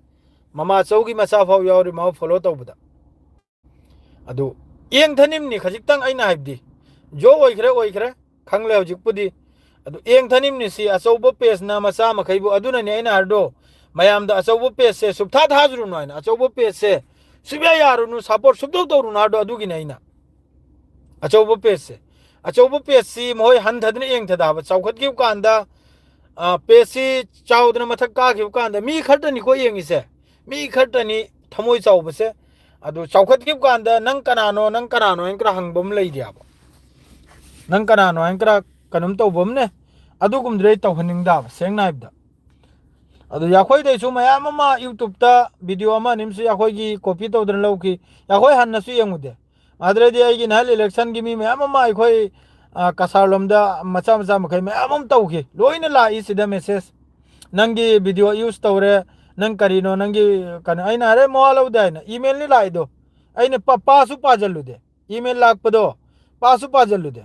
ꯃꯃꯥ ꯆꯧꯒꯤ ꯃꯆꯥ ꯐꯥꯎ ꯌꯥꯎꯔꯤ ꯃꯥꯕꯨ ꯐꯣꯂꯣ ꯇꯧꯕꯗ꯫ ꯑꯗꯨ ꯌꯦꯡꯊꯅꯤꯡꯅꯤ ꯈꯖꯤꯛꯇꯪ, ꯑꯩꯅ ꯍꯥꯏꯕꯗꯤ꯫ ꯖꯣ ꯑꯣꯏꯈ꯭ꯔꯦ, ꯑꯣꯏꯈ꯭ꯔꯦ, ꯈꯪꯂꯦ ꯍꯧꯖꯤꯛꯄꯨꯗꯤ꯫ ꯑꯗꯨ ꯌꯦꯡꯊꯅꯤꯡꯅꯤ ꯁꯤ ꯑꯆꯧꯕ ꯄꯦꯖꯅ ꯃꯆꯥ ꯃꯈꯩꯕꯨ꯫ ꯑꯗꯨꯅꯅꯤ ꯑꯩꯅ ꯍꯥꯏꯔꯗꯣ, ꯃꯌꯥꯝꯗ ꯑꯆꯧꯕ ꯄꯦꯖꯁꯦ ꯁꯨꯞꯊꯥ ꯊꯥꯖꯔꯨꯅꯨ ꯍꯥꯏꯅ, ꯑꯆꯧꯕ ꯄꯦꯖꯁꯦ ꯁꯨꯡꯌꯥ ꯌꯥꯔꯨꯅꯨ, ꯁꯞꯄꯣꯔꯠ ꯁꯨꯡꯇꯧ ꯇꯧꯔꯨꯅꯨ ꯍꯥꯏꯔꯗꯣ, ꯑꯗꯨꯒꯤꯅꯤ ꯑꯩꯅ꯫ ꯑꯆꯧꯕ ꯄꯦꯖꯁꯦ, ꯑꯆꯧꯕ ꯄꯦꯖꯁꯤ ꯃꯈꯣꯏ ꯍꯟꯊꯗꯅ ꯌꯦꯡꯊꯗꯕ, ꯆꯥꯎꯈꯠꯈꯤꯕ ꯀꯥꯟꯗ, ꯑ, ꯄꯦꯖꯁꯤ ꯆꯥꯎꯗꯅ ꯃꯊꯛ ꯀꯥꯈꯤꯕ ꯀꯥꯟꯗ ꯃꯤ ꯈꯔꯇꯅꯤꯀꯣ ꯌꯦꯡꯉꯤꯁꯦ, ꯃꯤ ꯈꯔꯇꯅꯤ ꯊꯃꯣꯏ ꯆꯥꯎꯕꯁꯦ꯫ ꯑꯗꯨ ꯆꯥꯎꯈꯠꯈꯤꯕ ꯀꯥꯟꯗ ꯅꯪ ꯀꯅꯥꯅꯣ, ꯅꯪ ꯀꯅꯥꯅꯣ ꯍꯥꯏꯅ ꯈꯔ ꯍꯪꯕ ꯑꯃ ꯂꯩꯔꯤꯑꯕ꯫ ꯅꯪ ꯀꯅꯥꯅꯣ ꯍꯥꯏꯅ ꯈꯔ ꯀꯩꯅꯣꯝ ꯇꯧꯕ ꯑꯃꯅꯦ꯫ ꯑꯗꯨꯒꯨꯝꯕꯗꯨꯗꯤ ꯑꯩ ꯇꯧꯍꯟꯅꯤꯡꯗꯕ, ꯁꯦꯡꯅ ꯍꯥꯏꯕꯗ꯫ ꯑꯗꯨ ꯌꯥꯈꯣꯏꯗꯩꯁꯨ ꯃꯌꯥꯝ ꯑꯃ YouTube-ꯇ video ꯑꯃ ꯑꯅꯤꯝꯁꯨ ꯌꯥꯈꯣꯏꯒꯤ copy ꯇꯧꯗꯅ ꯂꯧꯈꯤ꯫ ꯌꯥꯈꯣꯏ ꯍꯟꯅꯁꯨ ꯌꯦꯡꯉꯨꯗꯦ꯫ ꯑꯗꯨꯗꯩꯗꯤ ꯑꯩꯒꯤ ꯅꯍꯥꯟ election-ꯒꯤ ꯃꯤ ꯃꯌꯥꯝ ꯑꯃ ꯑꯩꯈꯣꯏ, ꯑ, ꯀꯁꯥꯔ ꯂꯣꯝꯗ ꯃꯆꯥ ꯃꯆꯥ ꯃꯈꯩ ꯃꯌꯥꯝ ꯑꯃ ꯇꯧꯈꯤ꯫ ꯂꯣꯏꯅ ꯂꯥꯛꯏ ꯁꯤꯗ message꯫ "ꯅꯪꯒꯤ video use ꯇꯧꯔꯦ, ꯅꯪ ꯀꯔꯤꯅꯣ, ꯅꯪꯒꯤ ꯀꯩꯅꯣ?" ꯑꯩꯅ ꯍꯥꯏꯔꯦ, "ꯃꯋꯥ ꯂꯧꯗꯦ" ꯍꯥꯏꯅ꯫ Email-ꯅꯤ ꯂꯥꯛꯏꯗꯣ꯫ ꯑꯩꯅ ꯄꯥ-, ꯄꯥꯁꯨ ꯄꯥꯖꯜꯂꯨꯗꯦ꯫ Email ꯂꯥꯛꯄꯗꯣ ꯄꯥꯁꯨ ꯄꯥꯖꯜꯂꯨꯗꯦ꯫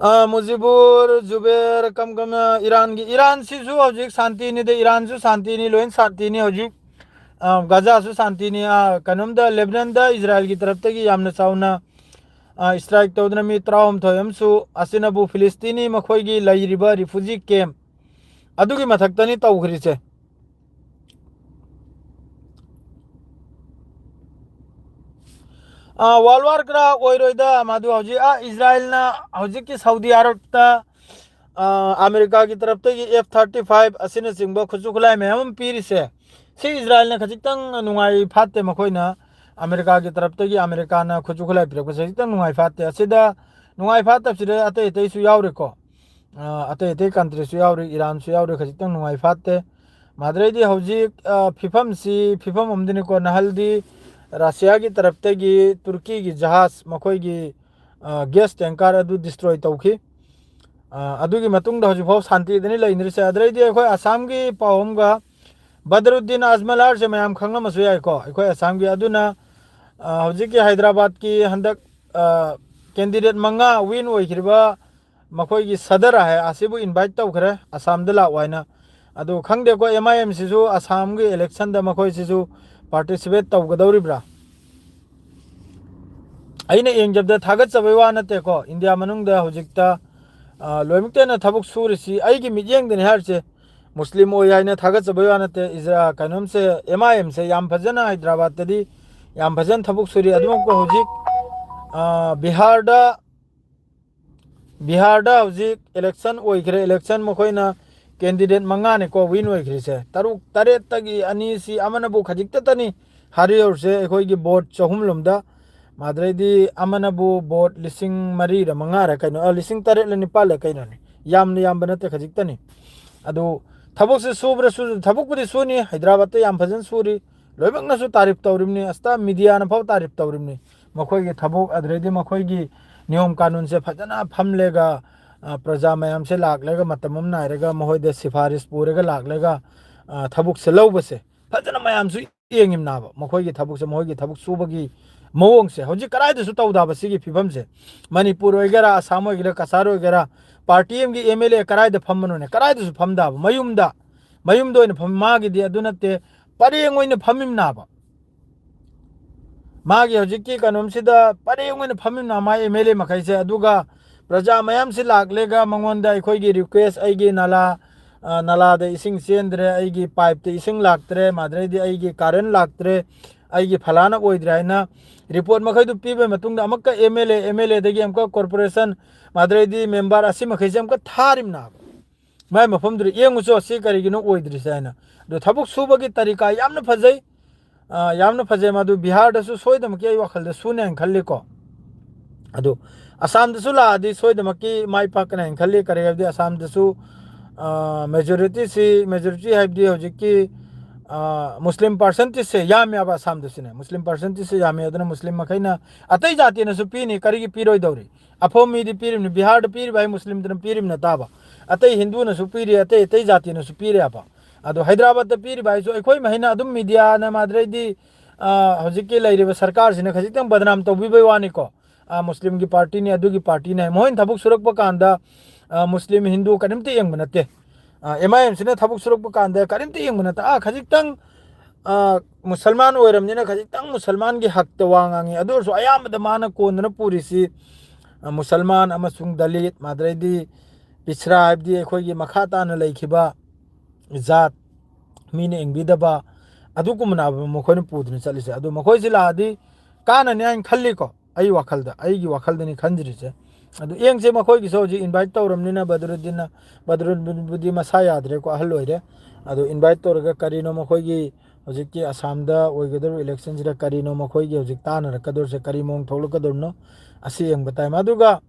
ꯑ, ꯃꯨꯖꯤꯕꯨꯔ, ꯖꯨꯕꯦꯔ, ꯀꯝ ꯀꯝꯅ ꯏꯔꯥꯟꯒꯤ, ꯏꯔꯥꯟꯁꯤꯁꯨ ꯍꯧꯖꯤꯛ ꯁꯥꯟꯇꯤꯅꯤꯗ, ꯏꯔꯥꯟꯁꯨ ꯁꯥꯟꯇꯤꯅꯤ, ꯂꯣꯏ ꯁꯥꯟꯇꯤꯅꯤ ꯍꯧꯖꯤꯛ꯫ ꯑ, ꯒꯖꯥꯁꯨ ꯁꯥꯟꯇꯤꯅꯤ꯫ ꯑ, ꯀꯩꯅꯣꯝꯗ, ꯂꯦꯕꯅꯟꯗ ꯏꯖꯔꯥꯏꯜꯒꯤ ꯇꯔꯞꯇꯒꯤ ꯌꯥꯝꯅ ꯆꯥꯎꯅ, ꯑ, strike ꯇꯧꯗꯨꯅ ꯃꯤ ꯇꯔꯥꯍꯨꯝꯗꯣꯏ ꯑꯃꯁꯨ, ꯑꯁꯤꯅꯕꯨ ꯐꯤꯂꯤꯁꯇꯤꯅꯤ ꯃꯈꯣꯏꯒꯤ ꯂꯩꯔꯤꯕ refugee camp ꯑꯗꯨꯒꯤ ꯃꯊꯛꯇꯅꯤ ꯇꯧꯈ꯭ꯔꯤꯁꯦ꯫ ꯑ, World War ꯈꯔ ꯑꯣꯏꯔꯣꯏꯗ, ꯃꯗꯨ ꯍꯧꯖꯤꯛ, ꯑ, ꯏꯖꯔꯥꯏꯜꯅ ꯍꯧꯖꯤꯛꯀꯤ ꯁꯥꯎꯗꯤ ꯑꯔꯕꯇ, ꯑ, ꯑꯃꯦꯔꯤꯀꯥꯒꯤ ꯇꯔꯞꯇꯒꯤ F thirty five ꯑꯁꯤꯅꯆꯤꯡꯕ ꯈꯨꯠꯁꯨ ꯈꯨꯠꯂꯥꯏ ꯃꯌꯥꯝ ꯑꯃ ꯄꯤꯔꯤꯁꯦ, ꯁꯤ ꯏꯖꯔꯥꯏꯜꯅ ꯈꯖꯤꯛꯇꯪ ꯅꯨꯡꯉꯥꯏ ꯐꯥꯠꯇꯦ꯫ ꯃꯈꯣꯏꯅ ꯑꯃꯦꯔꯤꯀꯥꯒꯤ ꯇꯔꯞꯇꯒꯤ ꯑꯃꯦꯔꯤꯀꯥꯅ ꯈꯨꯠꯁꯨ ꯈꯨꯠꯂꯥꯏ ꯄꯤꯔꯛꯄꯁꯦ ꯈꯖꯤꯛꯇꯪ ꯅꯨꯡꯉꯥꯏ ꯐꯥꯠꯇꯦ꯫ ꯑꯁꯤꯗ ꯅꯨꯡꯉꯥꯏ ꯐꯥꯠꯇꯕꯁꯤꯗ ꯑꯇꯩ ꯑꯇꯩꯁꯨ ꯌꯥꯎꯔꯤꯀꯣ꯫ ꯑ, ꯑꯇꯩ ꯑꯇꯩ country-ꯁꯨ ꯌꯥꯎꯔꯤ, ꯏꯔꯥꯟꯁꯨ ꯌꯥꯎꯔꯤ, ꯈꯖꯤꯛꯇꯪ ꯅꯨꯡꯉꯥꯏ ꯐꯥꯠꯇꯦ꯫ ꯃꯗꯨꯗꯩꯗꯤ ꯍꯧꯖꯤꯛ, ꯑ, ꯐꯤꯐꯝꯁꯤ, ꯐꯤꯐꯝ ꯑꯃꯗꯅꯤꯀꯣ, ꯅꯍꯥꯜꯗꯤ ꯔꯁꯤꯌꯥꯒꯤ ꯇꯔꯞꯇꯒꯤ ꯇꯨꯔꯀꯤꯒꯤ ꯖꯍꯥꯖ, ꯃꯈꯣꯏꯒꯤ, ꯑ, gas tanker ꯑꯗꯨ destroy ꯇꯧꯈꯤ꯫ ꯑ, ꯑꯗꯨꯒꯤ ꯃꯇꯨꯡꯗ ꯍꯧꯖꯤꯛꯐꯥꯎ ꯁꯥꯟꯇꯤꯗꯅꯤ ꯂꯩꯅꯔꯤꯁꯦ꯫ ꯑꯗꯨꯗꯩꯗꯤ ꯑꯩꯈꯣꯏ ꯑꯁꯥꯝꯒꯤ ꯄꯥꯎ ꯑꯃꯒ, ꯕꯗꯔꯨꯗꯤꯟ ꯑꯖꯃꯂꯥꯔꯁꯦ ꯃꯌꯥꯝ ꯈꯪꯂꯝꯃꯁꯨ ꯌꯥꯏꯀꯣ, ꯑꯩꯈꯣꯏ ꯑꯁꯥꯝꯒꯤ꯫ ꯑꯗꯨꯅ, ꯑ, ꯍꯧꯖꯤꯛꯀꯤ ꯍꯥꯏꯗ꯭ꯔꯕꯥꯗꯀꯤ ꯍꯟꯗꯛ, ꯑ, candidate ꯃꯉꯥ win ꯑꯣꯏꯈ꯭ꯔꯤꯕ ꯃꯈꯣꯏꯒꯤ ꯁꯗꯔ ꯍꯥꯏ ꯑꯁꯤꯕꯨ invite ꯇꯧꯈ꯭ꯔꯦ ꯑꯁꯥꯝꯗ ꯂꯥꯛꯑꯣ ꯍꯥꯏꯅ꯫ ꯑꯗꯨ ꯈꯪꯗꯦꯀꯣ, M I M-ꯁꯤꯁꯨ ꯑꯁꯥꯝꯒꯤ election-ꯗ ꯃꯈꯣꯏꯁꯤꯁꯨ participate ꯇꯧꯒꯗꯧꯔꯤꯕ꯭ꯔꯥ? ꯑꯩꯅ ꯌꯦꯡꯖꯕꯗ ꯊꯥꯒꯠꯆꯕꯩ ꯋꯥ ꯅꯠꯇꯦꯀꯣ, ꯏꯟꯗꯤꯌꯥ ꯃꯅꯨꯡꯗ ꯍꯧꯖꯤꯛꯇ, ꯑ, ꯂꯣꯏꯃꯛꯇ ꯍꯦꯟꯅ ꯊꯕꯛ ꯁꯨꯔꯤꯁꯤ ꯑꯩꯒꯤ ꯃꯤꯠꯌꯦꯡꯗꯅꯤ ꯍꯥꯏꯔꯤꯁꯦ꯫ ꯃꯨꯁꯂꯤꯝ ꯑꯣꯏ ꯍꯥꯏꯅ ꯊꯥꯒꯠꯆꯕꯩ ꯋꯥ ꯅꯠꯇꯦ꯫ ꯏꯖꯔꯥ-, ꯀꯩꯅꯣꯝꯁꯦ, M I M-ꯁꯦ ꯌꯥꯝ ꯐꯖꯅ ꯍꯥꯏꯗ꯭ꯔꯕꯥꯗꯇꯗꯤ ꯌꯥꯝ ꯐꯖꯅ ꯊꯕꯛ ꯁꯨꯔꯤ꯫ ꯑꯗꯨꯃꯛꯄꯨ ꯍꯧꯖꯤꯛ, ꯑ, ꯕꯤꯍꯥꯔꯗ, ꯕꯤꯍꯥꯔꯗ ꯍꯧꯖꯤꯛ election ꯑꯣꯏꯈ꯭ꯔꯦ꯫ Election ꯃꯈꯣꯏꯅ candidate ꯃꯉꯥꯅꯤꯀꯣ win ꯑꯣꯏꯈ꯭ꯔꯤꯁꯦ꯫ ꯇꯔꯨꯛ, ꯇꯔꯦꯠꯇꯒꯤ ꯑꯅꯤꯁꯤ ꯑꯃꯅꯕꯨ ꯈꯖꯤꯛꯇꯇꯅꯤ ꯍꯥꯏꯔꯤꯍꯧꯔꯤꯁꯦ ꯑꯩꯈꯣꯏꯒꯤ vote ꯆꯍꯨꯝ ꯂꯣꯝꯗ꯫ ꯃꯥꯗ꯭ꯔꯩꯗꯤ ꯑꯃꯅꯕꯨ vote ꯂꯤꯁꯤꯡ ꯃꯔꯤꯔ ꯃꯉꯥꯔ ꯀꯩꯅꯣ, ꯑ, ꯂꯤꯁꯤꯡ ꯇꯔꯦꯠꯂ ꯅꯤꯄꯥꯜꯂ ꯀꯩꯅꯣꯅꯤ꯫ ꯌꯥꯝꯅ ꯌꯥꯝꯕ ꯅꯠꯇꯦ, ꯈꯖꯤꯛꯇꯅꯤ꯫ ꯑꯗꯨ ꯊꯕꯛꯁꯦ ꯁꯨꯕ꯭ꯔꯥ ꯁꯨ-, ꯊꯕꯛꯄꯨꯗꯤ ꯁꯨꯅꯤ, ꯍꯥꯏꯗ꯭ꯔꯕꯥꯗꯇ ꯌꯥꯝ ꯐꯖꯅ ꯁꯨꯔꯤ, ꯂꯣꯏꯅꯃꯛꯅꯁꯨ ꯇꯥꯔꯤꯐ ꯇꯧꯔꯤꯕꯅꯤ, ꯑꯁꯇꯥ ꯃꯤꯗꯤꯌꯥꯅ ꯐꯥꯎ ꯇꯥꯔꯤꯐ ꯇꯧꯔꯤꯕꯅꯤ꯫ ꯃꯈꯣꯏꯒꯤ ꯊꯕꯛ, ꯑꯗꯨꯗꯩꯗꯤ ꯃꯈꯣꯏꯒꯤ ꯅꯤꯌꯣꯝ ꯀꯥꯅꯨꯟꯁꯦ ꯐꯖꯅ ꯐꯝꯂꯦꯒ, ꯑ, ꯄ꯭ꯔꯖꯥ ꯃꯌꯥꯝꯁꯦ ꯂꯥꯛꯂꯒ, ꯃꯇꯝ ꯑꯃ ꯅꯥꯏꯔꯒ ꯃꯈꯣꯏꯗ ꯁꯤꯐꯥꯔꯤꯁ ꯄꯨꯔꯒ ꯂꯥꯛꯂꯒ, ꯑ, ꯊꯕꯛꯁꯦ ꯂꯧꯕꯁꯦ ꯐꯖꯅ ꯃꯌꯥꯝꯁꯨ ꯌꯦꯡꯉꯤꯕꯅꯥꯕ꯫ ꯃꯈꯣꯏꯒꯤ ꯊꯕꯛꯁꯦ, ꯃꯈꯣꯏꯒꯤ ꯊꯕꯛ ꯁꯨꯕꯒꯤ ꯃꯑꯣꯡꯁꯦ ꯍꯧꯖꯤꯛ ꯀꯗꯥꯏꯗꯁꯨ ꯇꯧꯗꯕ ꯁꯤꯒꯤ ꯐꯤꯕꯝꯁꯦ꯫ ꯃꯅꯤꯄꯨꯔ ꯑꯣꯏꯒꯦꯔꯥ, ꯑꯁꯥꯝ ꯑꯣꯏꯒꯦꯔꯥ, ꯀꯁꯥꯔ ꯑꯣꯏꯒꯦꯔꯥ, ꯄꯥꯔꯇꯤ ꯑꯃꯒꯤ ꯑꯦꯝ ꯑꯦꯜ ꯑꯦ ꯀꯗꯥꯏꯗ ꯐꯝꯕꯅꯣꯅꯦ? ꯀꯗꯥꯏꯗꯁꯨ ꯐꯝꯗꯕ, ꯃꯌꯨꯝꯗ, ꯃꯌꯨꯝꯗ ꯑꯣꯏꯅ ꯐꯝ-, ꯃꯥꯒꯤꯗꯤ ꯑꯗꯨ ꯅꯠꯇꯦ, ꯄꯔꯦꯡ ꯑꯣꯏꯅ ꯐꯝꯃꯤꯕꯅꯥꯕ꯫ ꯃꯥꯒꯤ ꯍꯧꯖꯤꯛꯀꯤ ꯀꯩꯅꯣꯝꯁꯤꯗ ꯄꯔꯦꯡ ꯑꯣꯏꯅ ꯐꯝꯃꯤꯕꯅꯥ ꯃꯥ ꯑꯦꯝ ꯑꯦꯜ ꯑꯦ ꯃꯈꯩꯁꯦ꯫ ꯑꯗꯨꯒ ꯄ꯭ꯔꯖꯥ ꯃꯌꯥꯝꯁꯤ ꯂꯥꯛꯂꯦꯒ ꯃꯉꯣꯟꯗ ꯑꯩꯈꯣꯏꯒꯤ ꯔꯤꯀ꯭ꯋꯦꯁ, ꯑꯩꯒꯤ ꯅꯂꯥ, ꯑ, ꯅꯂꯥꯗ ꯏꯁꯤꯡ ꯆꯦꯟꯗ꯭ꯔꯦ, ꯑꯩꯒꯤ ꯄꯥꯏꯞꯇ ꯏꯁꯤꯡ ꯂꯥꯛꯇ꯭ꯔꯦ, ꯃꯥꯗ꯭ꯔꯩꯗꯤ ꯑꯩꯒꯤ ꯀꯥꯔꯦꯟ ꯂꯥꯛꯇ꯭ꯔꯦ, ꯑꯩꯒꯤ ꯐꯂꯥꯅ ꯑꯣꯏꯗ꯭ꯔꯦ ꯍꯥꯏꯅ ꯔꯤꯄꯣꯔꯠ ꯃꯈꯩꯗꯨ ꯄꯤꯕ ꯃꯇꯨꯡꯗ ꯑꯃꯨꯛꯀ M L A, M L ꯑꯦꯗꯒꯤ ꯑꯃꯨꯛꯀ ꯀꯣꯔꯄꯣꯔꯦꯁꯟ, ꯃꯥꯗ꯭ꯔꯩꯗꯤ ꯃꯦꯝꯕꯔ ꯑꯁꯤ ꯃꯈꯩꯁꯦ ꯑꯃꯨꯛꯀ ꯊꯥꯔꯤꯕꯅꯥꯕ꯫ ꯃꯥꯏ ꯃꯐꯝꯗꯨꯗ ꯌꯦꯡꯉꯨꯆꯣ, ꯁꯤ ꯀꯔꯤꯒꯤꯅꯣ ꯑꯣꯏꯗ꯭ꯔꯤꯁꯦ ꯍꯥꯏꯅ꯫ ꯑꯗꯣ ꯊꯕꯛ ꯁꯨꯕꯒꯤ ꯇꯔꯤꯀꯥ ꯌꯥꯝꯅ ꯐꯖꯩ, ꯑ, ꯌꯥꯝꯅ ꯐꯖꯩ꯫ ꯃꯗꯨ ꯕꯤꯍꯥꯔꯗꯁꯨ ꯁꯣꯏꯗꯅꯃꯛꯀꯤ ꯑꯩ ꯋꯥꯈꯜꯗ ꯁꯨꯅꯤ ꯍꯥꯏꯅ ꯈꯜꯂꯤꯀꯣ꯫ ꯑꯗꯨ ꯑꯁꯥꯝꯗꯁꯨ ꯂꯥꯛꯑꯗꯤ ꯁꯣꯏꯗꯅꯃꯛꯀꯤ ꯃꯥꯏ ꯄꯥꯛꯀꯅꯤ ꯍꯥꯏꯅ ꯈꯜꯂꯤ꯫ ꯀꯔꯤ ꯍꯥꯏꯕꯗꯤ ꯑꯁꯥꯝꯗꯁꯨ, ꯑ, ꯃꯦꯖꯣꯔꯤꯇꯤꯁꯤ, ꯃꯦꯖꯣꯔꯤꯇꯤ ꯍꯥꯏꯕꯗꯤ ꯍꯧꯖꯤꯛꯀꯤ, ꯑ, ꯃꯨꯁꯂꯤꯝ ꯄꯥꯔꯁꯦꯟꯇꯦꯖꯁꯦ ꯌꯥꯝꯃꯦꯕ ꯑꯁꯥꯝꯗꯁꯨꯅꯦ꯫ ꯃꯨꯁꯂꯤꯝ ꯄꯥꯔꯁꯦꯟꯇꯦꯖꯁꯦ ꯌꯥꯝꯃꯦ꯫ ꯑꯗꯨꯅ ꯃꯨꯁꯂꯤꯝ ꯃꯈꯩꯅ ꯑꯇꯩ ꯖꯥꯇꯤꯅꯁꯨ ꯄꯤꯅꯤ, ꯀꯔꯤꯒꯤ ꯄꯤꯔꯣꯏꯗꯧꯔꯤ? ꯑꯐꯕ ꯃꯤꯗꯤ ꯄꯤꯔꯤꯕꯅꯤ꯫ ꯕꯤꯍꯥꯔꯗ ꯄꯤꯔꯤꯕ ꯍꯥꯏ ꯃꯨꯁꯂꯤꯝꯗꯨꯅ ꯄꯤꯔꯤꯕ ꯅꯠꯇꯕ, ꯑꯇꯩ ꯍꯤꯟꯗꯨꯅꯁꯨ ꯄꯤꯔꯤ, ꯑꯇꯩ ꯑꯇꯩ ꯖꯥꯇꯤꯅꯁꯨ ꯄꯤꯔꯦꯕ꯫ ꯑꯗꯣ ꯍꯥꯏꯗ꯭ꯔꯕꯥꯗꯇ ꯄꯤꯔꯤꯕ ꯍꯥꯏꯁꯨ ꯑꯩꯈꯣꯏ ꯃꯈꯩꯅ ꯑꯗꯨꯝ ꯃꯤꯗꯤꯌꯥꯅ ꯃꯥꯗ꯭ꯔꯩꯗꯤ, ꯑ, ꯍꯧꯖꯤꯛꯀꯤ ꯂꯩꯔꯤꯕ ꯁꯔꯀꯥꯔꯁꯤꯅ ꯈꯖꯤꯛꯇꯪ ꯕꯗꯅꯥꯝ ꯇꯧꯕꯤꯕꯩ ꯋꯥꯅꯤꯀꯣ꯫ ꯑ, ꯃꯨꯁꯂꯤꯝꯒꯤ ꯄꯥꯔꯇꯤꯅꯤ, ꯑꯗꯨꯒꯤ ꯄꯥꯔꯇꯤꯅꯤ ꯍꯥꯏ꯫ ꯃꯈꯣꯏꯅ ꯊꯕꯛ ꯁꯨꯔꯛꯄ ꯀꯥꯟꯗ, ꯑ, ꯃꯨꯁꯂꯤꯝ, ꯍꯤꯟꯗꯨ ꯀꯔꯤꯝꯇ ꯌꯦꯡꯕ ꯅꯠꯇꯦ꯫ ꯑ, ꯑꯦꯝ ꯑꯥꯏ ꯑꯦꯝꯁꯤꯅ ꯊꯕꯛ ꯁꯨꯔꯛꯄ ꯀꯥꯟꯗ ꯀꯔꯤꯝꯇ ꯌꯦꯡꯕ ꯅꯠꯇꯦ꯫ ꯑ, ꯈꯖꯤꯛꯇꯪ, ꯑ, ꯃꯨꯁꯜꯃꯥꯟ ꯑꯣꯏꯔꯕꯅꯤꯅ ꯈꯖꯤꯛꯇꯪ ꯃꯨꯁꯜꯃꯥꯟꯒꯤ ꯍꯛꯇ ꯋꯥ ꯉꯥꯡꯉꯤ꯫ ꯑꯗꯨ ꯑꯣꯏꯔꯁꯨ ꯑꯌꯥꯝꯕꯗ ꯃꯥꯅ ꯀꯣꯟꯗꯨꯅ ꯄꯨꯔꯤꯁꯤ, ꯑ, ꯃꯨꯁꯜꯃꯥꯟ ꯑꯃꯁꯨꯡ ꯗꯂꯤꯠ, ꯃꯥꯗ꯭ꯔꯩꯗꯤ ꯄꯤꯁ꯭ꯔꯥ ꯍꯥꯏꯕꯗꯤ ꯑꯩꯈꯣꯏꯒꯤ ꯃꯈꯥ ꯇꯥꯅ ꯂꯩꯈꯤꯕ ꯖꯥꯠ, ꯃꯤꯅ ꯌꯦꯡꯕꯤꯗꯕ, ꯑꯗꯨꯒꯨꯝꯕꯅ ꯃꯈꯣꯏꯅ ꯄꯨꯗꯨꯅ ꯆꯠꯂꯤꯁꯦ꯫ ꯑꯗꯨ ꯃꯈꯣꯏꯁꯤ ꯂꯥꯛꯑꯗꯤ ꯀꯥꯟꯅꯅꯤ ꯍꯥꯏꯅ ꯈꯜꯂꯤꯀꯣ꯫ ꯑꯩ ꯋꯥꯈꯜꯗ, ꯑꯩꯒꯤ ꯋꯥꯈꯜꯗꯅꯤ ꯈꯟꯖꯔꯤꯁꯦ꯫ ꯑꯗꯨ ꯌꯦꯡꯁꯦ, ꯃꯈꯣꯏꯒꯤꯁꯨ ꯍꯧꯖꯤꯛ invite ꯇꯧꯔꯕꯅꯤꯅ ꯕꯗꯔꯨꯗꯤꯟꯅ, ꯕꯗꯔꯨꯗꯤꯟꯕꯨꯗꯤ ꯃꯁꯥ ꯌꯥꯗ꯭ꯔꯦꯀꯣ, ꯑꯍꯜ ꯑꯣꯏꯔꯦ꯫ ꯑꯗꯨ invite ꯇꯧꯔꯒ ꯀꯔꯤꯅꯣ ꯃꯈꯣꯏꯒꯤ ꯍꯧꯖꯤꯛꯀꯤ ꯑꯁꯥꯝꯗ ꯑꯣꯏꯒꯗꯧꯔꯤꯕ electionꯁꯤꯗ ꯀꯔꯤꯅꯣ ꯃꯈꯣꯏꯒꯤ ꯍꯧꯖꯤꯛ ꯇꯥꯟꯅꯔꯛꯀꯗꯧꯔꯤꯁꯦ, ꯀꯔꯤ ꯃꯑꯣꯡ ꯊꯣꯛꯂꯛꯀꯗꯧꯔꯤꯅꯣ, ꯑꯁꯤ ꯌꯦꯡꯕ ꯇꯥꯏ꯫ ꯑꯗꯨꯒ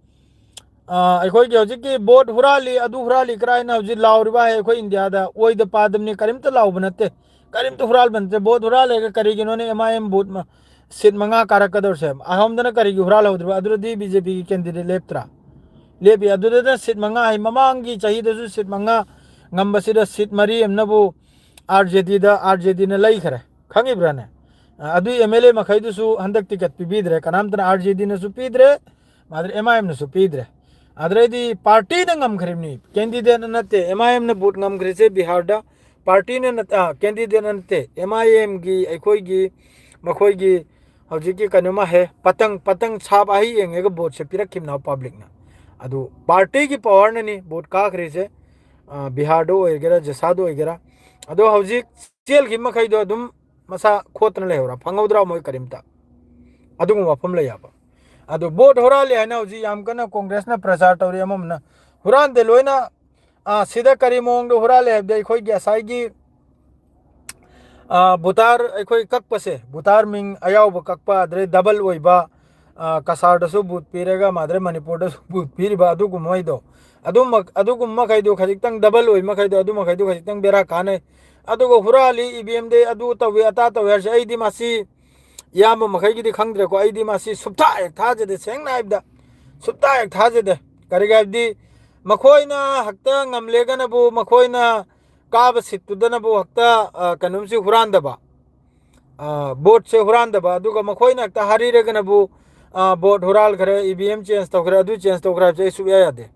ꯑ, ꯑꯩꯈꯣꯏꯒꯤ ꯍꯧꯖꯤꯛꯀꯤ vote ꯍꯨꯔꯥꯜꯂꯤ, ꯑꯗꯨ ꯍꯨꯔꯥꯜꯂꯤ ꯀꯔꯥꯏꯅ ꯍꯧꯖꯤꯛ ꯂꯥꯎꯔꯤꯕ ꯍꯥꯏ ꯑꯩꯈꯣꯏ ꯏꯟꯗꯤꯌꯥꯗ ꯑꯣꯏꯗ ꯄꯥꯗꯕꯅꯤ, ꯀꯔꯤꯝꯇ ꯂꯥꯎꯕ ꯅꯠꯇꯦ, ꯀꯔꯤꯝꯇ ꯍꯨꯔꯥꯜꯕ ꯅꯠꯇꯦ꯫ Vote ꯍꯨꯔꯥꯜꯂꯦꯒ ꯀꯔꯤꯒꯤꯅꯣꯅꯦ? M I M vote ꯃ-, seat ꯃꯉꯥ ꯀꯥꯔꯛꯀꯗꯧꯔꯁꯦ, ꯑꯍꯨꯝꯗꯅ ꯀꯔꯤꯒꯤ ꯍꯨꯔꯥꯜꯍꯧꯗ꯭ꯔꯤꯕ? ꯑꯗꯨꯗꯤ B J Pꯒꯤ candidate ꯂꯦꯞꯇ꯭ꯔꯥ? ꯂꯦꯞꯄꯤ꯫ ꯑꯗꯨꯗꯅ seat ꯃꯉꯥ ꯍꯥꯏ, ꯃꯃꯥꯡꯒꯤ ꯆꯍꯤꯗꯁꯨ seat ꯃꯉꯥ ꯉꯝꯕꯁꯤꯗ seat ꯃꯔꯤ ꯑꯃꯅꯕꯨ R J Dꯗ, R J Dꯅ ꯂꯩꯈ꯭ꯔꯦ, ꯈꯪꯉꯤꯕ꯭ꯔꯥꯅꯦ? ꯑ, ꯑꯗꯨꯏ M L A ꯃꯈꯩꯗꯨꯁꯨ ꯍꯟꯗꯛ ticket ꯄꯤꯕꯤꯗ꯭ꯔꯦ, ꯀꯅꯥꯝꯇꯅ, R J Dꯅꯁꯨ ꯄꯤꯗ꯭ꯔꯦ, ꯃꯥꯗꯤ M I Mꯅꯁꯨ ꯄꯤꯗ꯭ꯔꯦ꯫ ꯑꯗꯨꯗꯩꯗꯤ partyꯅ ꯉꯝꯈ꯭ꯔꯤꯕꯅꯤ, candidateꯅ ꯅꯠꯇꯦ꯫ M I Mꯅ vote ꯉꯝꯈ꯭ꯔꯤꯁꯦ ꯕꯤꯍꯥꯔꯗ, partyꯅ ꯅꯠ-, ꯑ, candidateꯅ ꯅꯠꯇꯦ, M I Mꯒꯤ, ꯑꯩꯈꯣꯏꯒꯤ, ꯃꯈꯣꯏꯒꯤ ꯍꯧꯖꯤꯛꯀꯤ ꯀꯩꯅꯣꯃ ꯍꯦ, ꯄꯇꯪ, ꯄꯇꯪ ꯁꯥꯕ ꯑꯍꯩ ꯌꯦꯡꯉꯒ voteꯁꯦ ꯄꯤꯔꯛꯈꯤꯕꯅ publicꯅ꯫ ꯑꯗꯨ partyꯒꯤ powerꯅꯅꯤ vote ꯀꯥꯈ꯭ꯔꯤꯁꯦ, ꯑ, ꯕꯤꯍꯥꯔꯗ ꯑꯣꯏꯒꯦꯔꯥ, ꯖꯁꯥꯗ ꯑꯣꯏꯒꯦꯔꯥ꯫ ꯑꯗꯣ ꯍꯧꯖꯤꯛ ꯆꯦꯜꯈꯤꯕ ꯃꯈꯩꯗꯣ ꯑꯗꯨꯝ ꯃꯁꯥ ꯈꯣꯠꯇꯅ ꯂꯩꯍꯧꯔꯥ, ꯐꯪꯍꯧꯗ꯭ꯔꯥ ꯃꯣꯏ ꯀꯔꯤꯝꯇ? ꯑꯗꯨꯒꯨꯝꯕ ꯋꯥꯐꯝ ꯂꯩ ꯍꯥꯏꯕ꯫ ꯑꯗꯨ vote ꯍꯨꯔꯥꯜꯂꯤ ꯍꯥꯏꯅ ꯍꯧꯖꯤꯛ ꯌꯥꯝ ꯀꯟꯅ ꯀꯣꯡꯒ꯭ꯔꯦꯁꯅ ꯄ꯭ꯔꯆꯥꯔ ꯇꯧꯔꯤ, ꯑꯃꯃꯝꯅ꯫ ꯍꯨꯔꯥꯟꯗꯦ ꯂꯣꯏꯅ꯫ ꯑꯥ, ꯁꯤꯗ ꯀꯔꯤ ꯃꯑꯣꯡꯗ ꯍꯨꯔꯥꯜꯂꯦ ꯍꯥꯏꯕꯗꯤ ꯑꯩꯈꯣꯏꯒꯤ ꯉꯁꯥꯏꯒꯤ, ꯑꯥ, ꯚꯣꯇꯔ ꯑꯩꯈꯣꯏ ꯀꯛꯄꯁꯦ, ꯚꯣꯇꯔ ꯃꯤꯡ ꯑꯌꯥꯎꯕ ꯀꯛꯄ, ꯑꯗꯩ double ꯑꯣꯏꯕ, ꯑꯥ, ꯀꯁꯥꯔꯗꯁꯨ vote ꯄꯤꯔꯒ ꯃꯥꯗ꯭ꯔꯦ ꯃꯅꯤꯄꯨꯔꯗꯁꯨ vote ꯄꯤꯔꯤꯕ ꯑꯗꯨꯒꯨꯝꯕꯉꯩꯗꯣ, ꯑꯗꯨꯃꯛ, ꯑꯗꯨꯒꯨꯝꯕ ꯃꯈꯩꯗꯣ ꯈꯖꯤꯛꯇꯪ double ꯑꯣꯏꯕ ꯃꯈꯩꯗꯣ, ꯑꯗꯨ ꯃꯈꯩꯗꯣ ꯈꯖꯤꯛꯇꯪ ꯕꯦꯔꯥ ꯀꯥꯟꯅꯩ꯫ ꯑꯗꯨꯒ ꯍꯨꯔꯥꯜꯂꯤ, E V M ꯗꯩ ꯑꯗꯨ ꯇꯧꯏ, ꯑꯇꯥ ꯇꯧꯏ ꯍꯥꯏꯔꯁꯦ, ꯑꯩꯗꯤ ꯃꯁꯤ ꯏꯌꯥꯝꯕ ꯃꯈꯩꯒꯤꯗꯤ ꯈꯪꯗ꯭ꯔꯦꯀꯣ, ꯑꯩꯗꯤ ꯃꯁꯤ ꯁꯨꯞꯊꯥ ꯍꯦꯛ ꯊꯥꯖꯗꯦ, ꯁꯦꯡꯅ ꯍꯥꯏꯕꯗ ꯁꯨꯞꯊꯥ ꯍꯦꯛ ꯊꯥꯖꯗꯦ꯫ ꯀꯔꯤꯒꯤ ꯍꯥꯏꯕꯗꯤ ꯃꯈꯣꯏꯅ ꯍꯦꯛꯇ ꯉꯝꯂꯦꯒꯅꯕꯨ, ꯃꯈꯣꯏꯅ ꯀꯥꯕ seatꯇꯨꯗꯅꯕꯨ ꯍꯦꯛꯇ, ꯑ, ꯀꯩꯅꯣꯝꯁꯤ ꯍꯨꯔꯥꯟꯗꯕ, ꯑ, voteꯁꯦ ꯍꯨꯔꯥꯟꯗꯕ, ꯑꯗꯨꯒ ꯃꯈꯣꯏꯅ ꯍꯦꯛꯇ ꯍꯥꯔꯤꯔꯒꯅꯕꯨ, ꯑ, vote ꯍꯨꯔꯥꯜꯈ꯭ꯔꯦ, E V M change ꯇꯧꯈ꯭ꯔꯦ, ꯑꯗꯨ change ꯇꯧꯈ꯭ꯔꯦ ꯍꯥꯏꯕꯁꯦ ꯑꯩ ꯁꯨꯛꯌꯥ ꯌꯥꯗꯦ꯫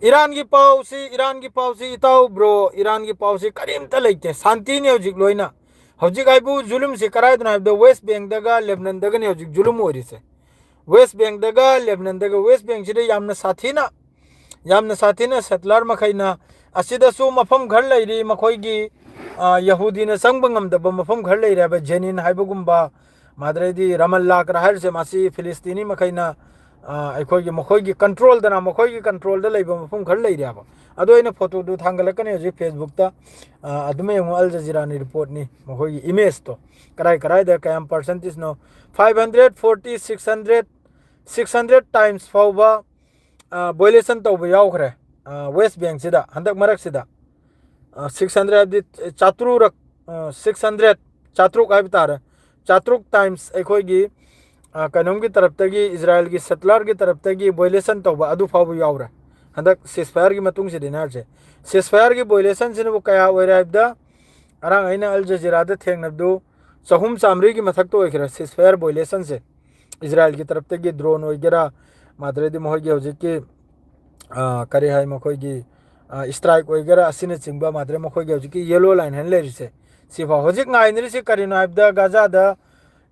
ꯏꯔꯥꯟꯒꯤ ꯄꯥꯎꯁꯤ, ꯏꯔꯥꯟꯒꯤ ꯄꯥꯎꯁꯤ, ꯏꯇꯥꯎ bro, ꯏꯔꯥꯟꯒꯤ ꯄꯥꯎꯁꯤ ꯀꯔꯤꯝꯇ ꯂꯩꯇꯦ, ꯁꯥꯟꯇꯤꯅꯤ ꯍꯧꯖꯤꯛ ꯂꯣꯏꯅ꯫ ꯍꯧꯖꯤꯛ ꯍꯥꯏꯕꯨ ꯖꯨꯂꯨꯝꯁꯤ ꯀꯔꯥꯏꯗꯅꯣ ꯍꯥꯏꯕꯗ West Bankꯗꯒ Lebanonꯗꯒꯅꯤ ꯍꯧꯖꯤꯛ ꯖꯨꯂꯨꯝ ꯑꯣꯏꯔꯤꯁꯦ꯫ West Bankꯗꯒ Lebanonꯗꯒ, West Bankꯁꯤꯗ ꯌꯥꯝꯅ ꯁꯥꯊꯤꯅ, ꯌꯥꯝꯅ ꯁꯥꯊꯤꯅ settler ꯃꯈꯩꯅ ꯑꯁꯤꯗꯁꯨ ꯃꯐꯝ ꯈꯔ ꯂꯩꯔꯤ, ꯃꯈꯣꯏꯒꯤ, ꯑ, ꯌꯍꯨꯗꯤꯅ ꯆꯪꯕ ꯉꯝꯗꯕ ꯃꯐꯝ ꯈꯔ ꯂꯩꯔꯤ ꯍꯥꯏꯕ, ꯖꯦꯅꯤꯟ ꯍꯥꯏꯕꯒꯨꯝꯕ, ꯃꯥꯗ꯭ꯔꯩꯗꯤ ꯔꯥꯃꯜꯂꯥ ꯈꯔ ꯍꯥꯏꯔꯤꯁꯦ, ꯃꯁꯤ ꯐꯤꯂꯤꯁꯇꯤꯅꯤ ꯃꯈꯩꯅ, ꯑꯩꯈꯣꯏꯒꯤ ꯃꯈꯣꯏꯒꯤ ꯀꯟꯇ꯭ꯔꯣꯜꯗꯅ, ꯃꯈꯣꯏꯒꯤ ꯀꯟꯇ꯭ꯔꯣꯜꯗ ꯂꯩꯕ ꯃꯐꯝ ꯈꯔ ꯂꯩꯔꯦꯕ꯫ ꯑꯗꯣ ꯑꯩꯅ ꯐꯣꯇꯣꯗꯨ ꯊꯥꯡꯒꯠꯂꯛꯀꯅꯤ ꯍꯧꯖꯤꯛ ꯐꯦꯁꯕꯨꯛꯇ꯫ ꯑꯗꯨꯝ ꯌꯦꯡꯉꯨ, ꯑꯜ ꯖꯖꯤꯔꯥꯅꯤ ꯔꯤꯄꯣꯔꯠꯅꯤ, ꯃꯈꯣꯏꯒꯤ ꯏꯃꯦꯖꯇꯣ ꯀꯔꯥꯏ ꯀꯔꯥꯏꯗ ꯀꯌꯥꯝ ꯄꯥꯔꯁꯦꯟꯇꯦꯖꯅꯣ꯫ Five hundred forty, six hundred, six hundred times ꯐꯥꯎꯕ ꯚꯣꯏꯂꯦꯁꯟ ꯇꯧꯕ ꯌꯥꯎꯈ꯭ꯔꯦ ꯋꯦꯁ ꯕꯦꯡꯁꯤꯗ ꯍꯟꯗꯛ ꯃꯔꯛꯁꯤꯗ꯫ Six hundred ꯍꯥꯏꯕꯗꯤ ꯆꯥꯇ꯭ꯔꯨꯛꯔꯛ, six hundred, ꯆꯥꯇ꯭ꯔꯨꯛ ꯍꯥꯏꯕ ꯇꯥꯔꯦ, ꯆꯥꯇ꯭ꯔꯨꯛ ꯇꯥꯏꯝꯁ ꯑꯩꯈꯣꯏꯒꯤ ꯀꯩꯅꯣꯝꯒꯤ ꯇꯔꯞꯇꯒꯤ, ꯏꯖꯔꯥꯏꯜꯒꯤ ꯁꯦꯇꯂꯔꯒꯤ ꯇꯔꯞꯇꯒꯤ ꯚꯣꯏꯂꯦꯁꯟ ꯇꯧꯕ ꯑꯗꯨ ꯐꯥꯎꯕ ꯌꯥꯎꯔꯦ ꯍꯟꯗꯛ ꯁꯤꯁꯐꯥꯌꯔꯒꯤ ꯃꯇꯨꯡꯁꯤꯗꯅꯦ ꯍꯥꯏꯔꯤꯁꯦ꯫ ꯁꯤꯁꯐꯥꯌꯔꯒꯤ ꯚꯣꯏꯂꯦꯁꯟꯁꯤꯅꯕꯨ ꯀꯌꯥ ꯑꯣꯏꯔꯦ ꯍꯥꯏꯕꯗ, ꯉꯔꯥꯡ ꯑꯩꯅ ꯑꯜ ꯖꯖꯤꯔꯥꯗ ꯊꯦꯡꯅꯕꯗꯨ ꯆꯍꯨꯝ ꯆꯥꯃꯔꯤꯒꯤ ꯃꯊꯛꯇ ꯑꯣꯏꯈ꯭ꯔꯦ ꯁꯤꯁꯐꯥꯌꯔ ꯚꯣꯏꯂꯦꯁꯟꯁꯦ꯫ ꯏꯖꯔꯥꯏꯜꯒꯤ ꯇꯔꯞꯇꯒꯤ ꯗ꯭ꯔꯣꯟ ꯑꯣꯏꯒꯦꯔꯥ, ꯃꯥꯗ꯭ꯔꯗꯤ ꯃꯈꯣꯏꯒꯤ ꯍꯧꯖꯤꯛꯀꯤ ꯀꯔꯤ ꯍꯥꯏ, ꯃꯈꯣꯏꯒꯤ ꯏꯁꯇ꯭ꯔꯥꯏꯛ ꯑꯣꯏꯒꯦꯔꯥ ꯑꯁꯤꯅꯆꯤꯡꯕ, ꯃꯥꯗ꯭ꯔꯗꯤ ꯃꯈꯣꯏꯒꯤ ꯍꯧꯖꯤꯛꯀꯤ ꯌꯦꯂꯣ ꯂꯥꯏꯟ ꯍꯥꯏꯅ ꯂꯩꯔꯤꯁꯦ ꯁꯤꯐꯥꯎ ꯍꯧꯖꯤꯛ ꯉꯥꯏꯅꯔꯤꯁꯤ ꯀꯔꯤꯅꯣ ꯍꯥꯏꯕꯗ, ꯒꯥꯖꯥꯗ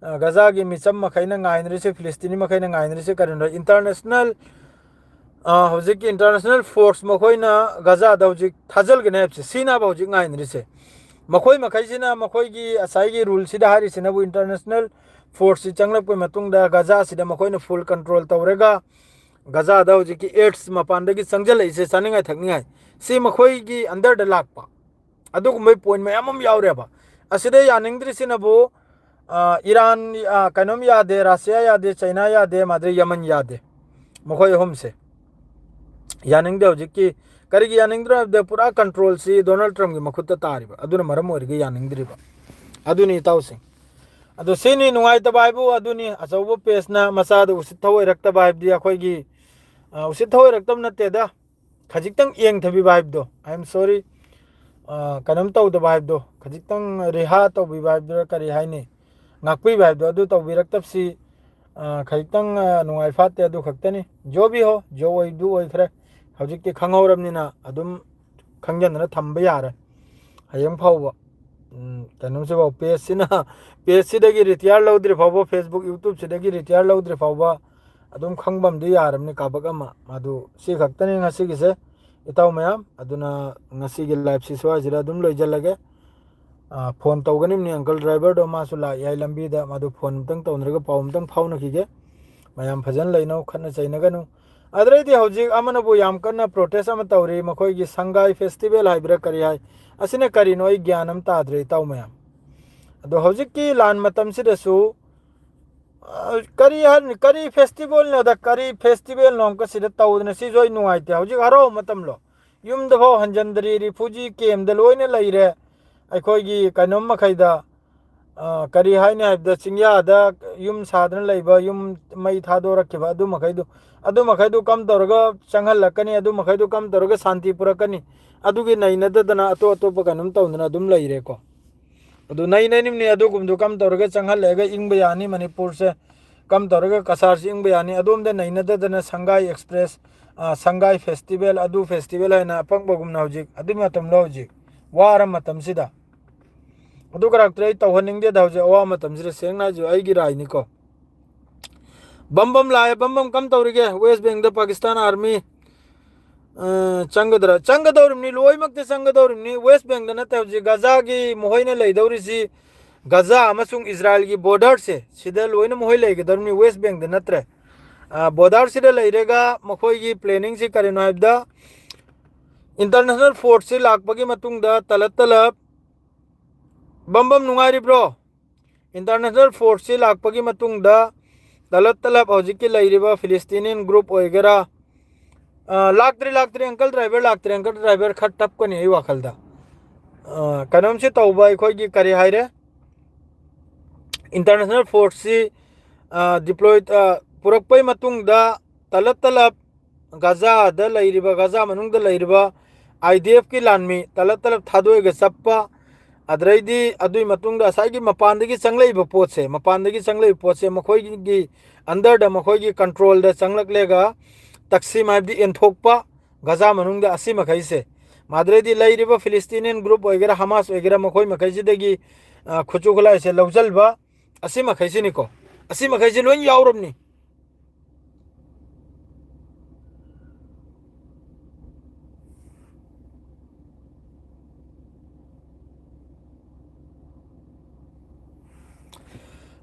ꯒꯥꯖꯥꯒꯤ ꯃꯤꯆꯝ ꯃꯈꯩꯅ ꯉꯥꯏꯅꯔꯤꯁꯦ, ꯐꯤꯂꯤꯁꯇꯤꯅꯤ ꯃꯈꯩꯅ ꯉꯥꯏꯅꯔꯤꯁꯦ ꯀꯔꯤꯅꯣ? ꯏꯟꯇꯔꯅꯦꯁꯅꯦꯜ, ꯍꯧꯖꯤꯛꯀꯤ ꯏꯟꯇꯔꯅꯦꯁꯅꯦꯜ ꯐꯣꯔꯁ ꯃꯈꯣꯏꯅ ꯒꯥꯖꯥꯗ ꯍꯧꯖꯤꯛ ꯊꯥꯖꯤꯜꯒꯅꯤ ꯍꯥꯏꯕꯁꯦ, ꯁꯤꯅꯦꯕ ꯍꯧꯖꯤꯛ ꯉꯥꯏꯅꯔꯤꯁꯦ꯫ ꯃꯈꯣꯏ ꯃꯈꯩꯁꯤꯅ ꯃꯈꯣꯏꯒꯤ ꯉꯁꯥꯏꯒꯤ ꯔꯨꯜꯁꯤꯗ ꯍꯥꯏꯔꯤꯁꯤꯅꯕꯨ, ꯏꯟꯇꯔꯅꯦꯁꯅꯦꯜ ꯐꯣꯔꯁꯁꯤ ꯆꯪꯂꯛꯄꯒꯤ ꯃꯇꯨꯡꯗ ꯒꯥꯖꯥꯁꯤꯗ ꯃꯈꯣꯏꯅ ꯐꯨꯜ ꯀꯟꯇ꯭ꯔꯣꯜ ꯇꯧꯔꯒ, ꯒꯥꯖꯥꯗ ꯍꯧꯖꯤꯛꯀꯤ ꯑꯦꯗꯁ ꯃꯄꯥꯟꯗꯒꯤ ꯆꯪꯁꯤꯜꯂꯛꯏꯁꯦ, ꯆꯥꯅꯤꯡꯉꯥꯏ ꯊꯛꯅꯤꯡꯉꯥꯏ, ꯁꯤ ꯃꯈꯣꯏꯒꯤ ꯑꯟꯗꯔꯗ ꯂꯥꯛꯄ ꯑꯗꯨꯒꯨꯝꯕꯒꯤ ꯄꯣꯏꯟ ꯃꯌꯥꯝ ꯑꯃ ꯌꯥꯎꯔꯦꯕ꯫ ꯑꯁꯤꯗ ꯌꯥꯅꯤꯡꯗ꯭ꯔꯤꯁꯤꯅꯕꯨ, ꯏꯔꯥꯟ, ꯀꯩꯅꯣꯝ ꯌꯥꯗꯦ, ꯔꯁꯤꯌꯥ ꯌꯥꯗꯦ, ꯆꯩꯅꯥ ꯌꯥꯗꯦ, ꯃꯥꯗ꯭ꯔꯗꯤ ꯌꯃꯟ ꯌꯥꯗꯦ꯫ ꯃꯈꯣꯏ ꯑꯍꯨꯝꯁꯦ ꯌꯥꯅꯤꯡꯗꯦ ꯍꯧꯖꯤꯛꯀꯤ꯫ ꯀꯔꯤꯒꯤ ꯌꯥꯅꯤꯡꯗ꯭ꯔꯣ ꯍꯥꯏꯕꯗ, ꯄꯨꯔꯥ ꯀꯟꯇ꯭ꯔꯣꯜꯁꯤ ꯗꯣꯅꯥꯜꯗ ꯇ꯭ꯔꯝꯞꯀꯤ ꯃꯈꯨꯠꯇ ꯇꯥꯔꯤꯕ, ꯑꯗꯨꯅ ꯃꯔꯝ ꯑꯣꯏꯔꯒ ꯌꯥꯅꯤꯡꯗ꯭ꯔꯤꯕ꯫ ꯑꯗꯨꯅꯤ ꯏꯇꯥꯎꯁꯤꯡ꯫ ꯑꯗꯣ ꯁꯤꯅꯤ ꯅꯨꯡꯉꯥꯏꯇꯕ ꯍꯥꯏꯕꯨ, ꯑꯗꯨꯅꯤ ꯑꯆꯧꯕ ꯄꯦꯖꯅ ꯃꯆꯥꯗ ꯎꯁꯤꯠ ꯊꯑꯣꯏꯔꯛꯇꯕ ꯍꯥꯏꯕꯗꯤ, ꯑꯩꯈꯣꯏꯒꯤ, ꯎꯁꯤꯠ ꯊꯑꯣꯏꯔꯛꯇꯕ ꯅꯠꯇꯦꯗ, ꯈꯖꯤꯛꯇꯪ ꯌꯦꯡꯊꯕꯤꯕ ꯍꯥꯏꯕꯗꯣ, I am sorry, ꯀꯩꯅꯣꯝ ꯇꯧꯗꯕ ꯍꯥꯏꯕꯗꯣ, ꯈꯖꯤꯛꯇꯪ ꯔꯤꯍꯥ ꯇꯧꯕꯤꯕ ꯍꯥꯏꯕꯗꯨꯔ ꯀꯔꯤ ꯍꯥꯏꯅꯤ, ꯉꯥꯛꯄꯤꯕ ꯍꯥꯏꯕꯗꯣ, ꯑꯗꯨ ꯇꯧꯕꯤꯔꯛꯇꯕꯁꯤ ꯈꯖꯤꯛꯇꯪ ꯅꯨꯡꯉꯥꯏ ꯐꯥꯠꯇꯦ, ꯑꯗꯨ ꯈꯛꯇꯅꯤ꯫ ꯖꯣ ꯚꯤ ꯍꯣ, ꯖꯣ ꯑꯣꯏꯕꯗꯨ ꯑꯣꯏꯈ꯭ꯔꯦ꯫ ꯍꯧꯖꯤꯛꯇꯤ ꯈꯪꯍꯧꯔꯕꯅꯤꯅ ꯑꯗꯨꯝ ꯈꯪꯖꯟꯗꯅ ꯊꯝꯕ ꯌꯥꯔꯦ ꯍꯌꯦꯡ ꯐꯥꯎꯕ꯫ ꯎꯝ, ꯀꯩꯅꯣꯁꯤꯐꯥꯎ, ꯄꯦꯖꯁꯤꯅ, ꯄꯦꯖꯁꯤꯗꯒꯤ ꯔꯤꯇꯤꯌꯥꯔ ꯂꯧꯗ꯭ꯔꯤ ꯐꯥꯎꯕ, ꯐꯦꯁꯕꯨꯛ, ꯌꯨꯇ꯭ꯌꯨꯕꯁꯤꯗꯒꯤ ꯔꯤꯇꯤꯌꯥꯔ ꯂꯧꯗ꯭ꯔꯤ ꯐꯥꯎꯕ ꯑꯗꯨꯝ ꯈꯪꯕ ꯑꯃꯗꯤ ꯌꯥꯔꯕꯅꯤ ꯀꯥꯕꯛ ꯑꯃ꯫ ꯑꯗꯨ ꯁꯤ ꯈꯛꯇꯅꯤ ꯉꯁꯤꯒꯤꯁꯦ, ꯏꯇꯥꯎ ꯃꯌꯥꯝ꯫ ꯑꯗꯨꯅ ꯉꯁꯤꯒꯤ ꯂꯥꯏꯐꯁꯤ ꯁ꯭ꯋꯥꯏꯁꯤꯗ ꯑꯗꯨꯝ ꯂꯣꯏꯁꯤꯜꯂꯒꯦ꯫ ꯐꯣꯟ ꯇꯧꯒꯅꯤꯕꯅꯤ ꯑꯪꯀꯜ ꯗ꯭ꯔꯥꯏꯚꯔꯗꯣ, ꯃꯥꯁꯨ ꯂꯥꯛꯏ ꯍꯥꯏ ꯂꯝꯕꯤꯗ, ꯃꯥꯗꯨ ꯐꯣꯟ ꯑꯝꯇꯪ ꯇꯧꯅꯔꯒ ꯄꯥꯎ ꯑꯝꯇꯪ ꯐꯥꯎꯅꯈꯤꯒꯦ꯫ ꯃꯌꯥꯝ ꯐꯖꯅ ꯂꯩꯅꯧ, ꯈꯠꯅ ꯆꯩꯅꯒꯅꯨ꯫ ꯑꯗꯨꯗꯩꯗꯤ ꯍꯧꯖꯤꯛ ꯑꯃꯅꯕꯨ ꯌꯥꯝ ꯀꯟꯅ protest ꯑꯃ ꯇꯧꯔꯤ, ꯃꯈꯣꯏꯒꯤ ꯁꯪꯒꯥꯏ festival ꯍꯥꯏꯕ꯭ꯔꯥ ꯀꯔꯤ ꯍꯥꯏ, ꯑꯁꯤꯅ ꯀꯔꯤꯅꯣ ꯑꯩ ꯒ꯭ꯌꯥꯟ ꯑꯃ ꯇꯥꯗ꯭ꯔꯦ, ꯏꯇꯥꯎ ꯃꯌꯥꯝ꯫ ꯑꯗꯣ ꯍꯧꯖꯤꯛꯀꯤ ꯂꯥꯟ ꯃꯇꯝꯁꯤꯗꯁꯨ, ꯑ, ꯀꯔꯤ ꯍꯥꯏ-, ꯀꯔꯤ festivalꯅꯣꯗ, ꯀꯔꯤ festivalꯅꯣ ꯑꯃꯨꯛꯀ ꯁꯤꯗ ꯇꯧꯗꯅ, ꯁꯤꯁꯨ ꯑꯩ ꯅꯨꯡꯉꯥꯏꯇꯦ꯫ ꯍꯧꯖꯤꯛ ꯍꯔꯥꯎ ꯃꯇꯝꯂꯣ? ꯌꯨꯝꯗ ꯐꯥꯎ ꯍꯟꯖꯟꯗ꯭ꯔꯤ, refugee campꯇ ꯂꯣꯏꯅ ꯂꯩꯔꯦ꯫ ꯑꯩꯈꯣꯏꯒꯤ ꯀꯩꯅꯣꯝ ꯃꯈꯩꯗ, ꯑ, ꯀꯔꯤ ꯍꯥꯏꯅꯤ ꯍꯥꯏꯕꯗ, ꯆꯤꯡꯌꯥꯗ ꯌꯨꯝ ꯁꯥꯗꯅ ꯂꯩꯕ, ꯌꯨꯝ ꯃꯩ ꯊꯥꯗꯣꯔꯛꯈꯤꯕ, ꯑꯗꯨ ꯃꯈꯩꯗꯨ, ꯑꯗꯨ ꯃꯈꯩꯗꯨ ꯀꯝ ꯇꯧꯔꯒ ꯆꯪꯍꯜꯂꯛꯀꯅꯤ, ꯑꯗꯨ ꯃꯈꯩꯗꯨ ꯀꯝ ꯇꯧꯔꯒ ꯁꯥꯟꯇꯤ ꯄꯨꯔꯛꯀꯅꯤ, ꯑꯗꯨꯒꯤ ꯅꯩꯅꯗꯗꯅ ꯑꯇꯣꯞ ꯑꯇꯣꯞꯄ ꯀꯩꯅꯣꯝ ꯇꯧꯗꯅ ꯑꯗꯨꯝ ꯂꯩꯔꯦꯀꯣ꯫ ꯑꯗꯨ ꯅꯩꯅꯅꯤꯡꯕꯅꯤ, ꯑꯗꯨꯒꯨꯝꯕꯗꯨ ꯀꯝ ꯇꯧꯔꯒ ꯆꯪꯍꯜꯂꯛꯑꯒ ꯏꯪꯕ ꯌꯥꯅꯤ ꯃꯅꯤꯄꯨꯔꯁꯦ, ꯀꯝ ꯇꯧꯔꯒ ꯀꯁꯥꯔꯁꯤ ꯏꯪꯕ ꯌꯥꯅꯤ, ꯑꯗꯣꯝꯗ ꯅꯩꯅꯗꯗꯅ ꯁꯪꯒꯥꯏ express, ꯑ, ꯁꯪꯒꯥꯏ festival, ꯑꯗꯨ festival ꯍꯥꯏꯅ ꯑꯄꯪꯕꯒꯨꯝꯅ ꯍꯧꯖꯤꯛ, ꯑꯗꯨꯒꯤ ꯃꯇꯝꯗꯣ ꯍꯧꯖꯤꯛ ꯋꯥꯔ ꯃꯇꯝꯁꯤꯗ꯫ ꯑꯗꯨ ꯀꯔꯥꯛꯇꯔ ꯑꯩ ꯇꯧꯍꯟꯅꯤꯡꯗꯦꯗ ꯍꯧꯖꯤꯛ ꯑꯋꯥ ꯃꯇꯝꯁꯤꯗ, ꯁꯦꯡꯅ ꯍꯥꯏꯁꯨ ꯑꯩꯒꯤ ꯔꯥꯏꯅꯤꯀꯣ꯫ ꯕꯝ ꯕꯝ ꯂꯥꯛꯑꯦ, ꯕꯝ ꯕꯝ ꯀꯝ ꯇꯧꯔꯤꯒꯦ? West Bankꯗ Pakistan Army, ꯑ, ꯆꯪꯒꯗ꯭ꯔꯥ? ꯆꯪꯒꯗꯧꯔꯤꯕꯅꯤ, ꯂꯣꯏꯅꯃꯛꯇ ꯆꯪꯒꯗꯧꯔꯤꯕꯅꯤ꯫ West Bankꯗ ꯅꯠꯇꯦ ꯍꯧꯖꯤꯛ ꯒꯖꯥꯒꯤ ꯃꯈꯣꯏꯅ ꯂꯩꯗꯧꯔꯤꯁꯤ, ꯒꯖꯥ ꯑꯃꯁꯨꯡ ꯏꯖꯔꯥꯏꯜꯒꯤ borderꯁꯦ, ꯁꯤꯗ ꯂꯣꯏꯅ ꯃꯈꯣꯏ ꯂꯩꯒꯗꯧꯔꯤꯕꯅꯤ, West Bankꯗ ꯅꯠꯇ꯭ꯔꯦ꯫ ꯑ, borderꯁꯤꯗ ꯂꯩꯔꯒ ꯃꯈꯣꯏꯒꯤ planningꯁꯤ ꯀꯔꯤꯅꯣ ꯍꯥꯏꯕꯗ, international forceꯁꯤ ꯂꯥꯛꯄꯒꯤ ꯃꯇꯨꯡꯗ ꯇꯂꯞ ꯇꯂꯞ, ꯕꯝ ꯕꯝ ꯅꯨꯡꯉꯥꯏꯔꯤꯕ꯭ꯔꯣ? International forceꯁꯤ ꯂꯥꯛꯄꯒꯤ ꯃꯇꯨꯡꯗ ꯇꯂꯞ ꯇꯂꯞ ꯍꯧꯖꯤꯛꯀꯤ ꯂꯩꯔꯤꯕ Palestinian group ꯑꯣꯏꯒꯦꯔꯥ, ꯑ, ꯂꯥꯛꯇ꯭ꯔꯤ, ꯂꯥꯛꯇ꯭ꯔꯤ, uncle driver ꯂꯥꯛꯇ꯭ꯔꯤ, uncle driver ꯈꯔ ꯇꯞꯀꯅꯤ ꯑꯩ ꯋꯥꯈꯜꯗ꯫ ꯑ, ꯀꯩꯅꯣꯝꯁꯤ ꯇꯧꯕ ꯑꯩꯈꯣꯏꯒꯤ ꯀꯔꯤ ꯍꯥꯏꯔꯦ? International forceꯁꯤ, ꯑ, deploy, ꯑ, ꯄꯨꯔꯛꯄꯩ ꯃꯇꯨꯡꯗ ꯇꯂꯞ ꯇꯂꯞ ꯒꯖꯥꯗ ꯂꯩꯔꯤꯕ, ꯒꯖꯥ ꯃꯅꯨꯡꯗ ꯂꯩꯔꯤꯕ IDFꯀꯤ ꯂꯥꯟꯃꯤ ꯇꯂꯞ ꯇꯂꯞ ꯊꯥꯗꯣꯛꯑꯒ ꯆꯠꯄ, ꯑꯗꯨꯗꯩꯗꯤ ꯑꯗꯨꯒꯤ ꯃꯇꯨꯡꯗ ꯉꯁꯥꯏꯒꯤ ꯃꯄꯥꯟꯗꯒꯤ ꯆꯪꯂꯛꯏꯕ ꯄꯣꯠꯁꯦ, ꯃꯄꯥꯟꯗꯒꯤ ꯆꯪꯂꯛꯏꯕ ꯄꯣꯠꯁꯦ ꯃꯈꯣꯏꯒꯤ underꯗ, ꯃꯈꯣꯏꯒꯤ controlꯗ ꯆꯪꯂꯛꯂꯒ ꯇꯛꯁꯤꯝ ꯍꯥꯏꯕꯗꯤ ꯌꯦꯟꯊꯣꯛꯄ, ꯒꯖꯥ ꯃꯅꯨꯡꯗ ꯑꯁꯤ ꯃꯈꯩꯁꯦ꯫ ꯑꯗꯨꯗꯩꯗꯤ ꯂꯩꯔꯤꯕ Palestinian group ꯑꯣꯏꯒꯦꯔꯥ, Hamas ꯑꯣꯏꯒꯦꯔꯥ, ꯃꯈꯣꯏ ꯃꯈꯩꯁꯤꯗꯒꯤ, ꯑ, ꯈꯨꯠꯁꯨ ꯈꯨꯠꯂꯥꯏꯁꯦ ꯂꯧꯁꯤꯟꯕ, ꯑꯁꯤ ꯃꯈꯩꯁꯤ ꯂꯣꯏ ꯌꯥꯎꯔꯕꯅꯤ꯫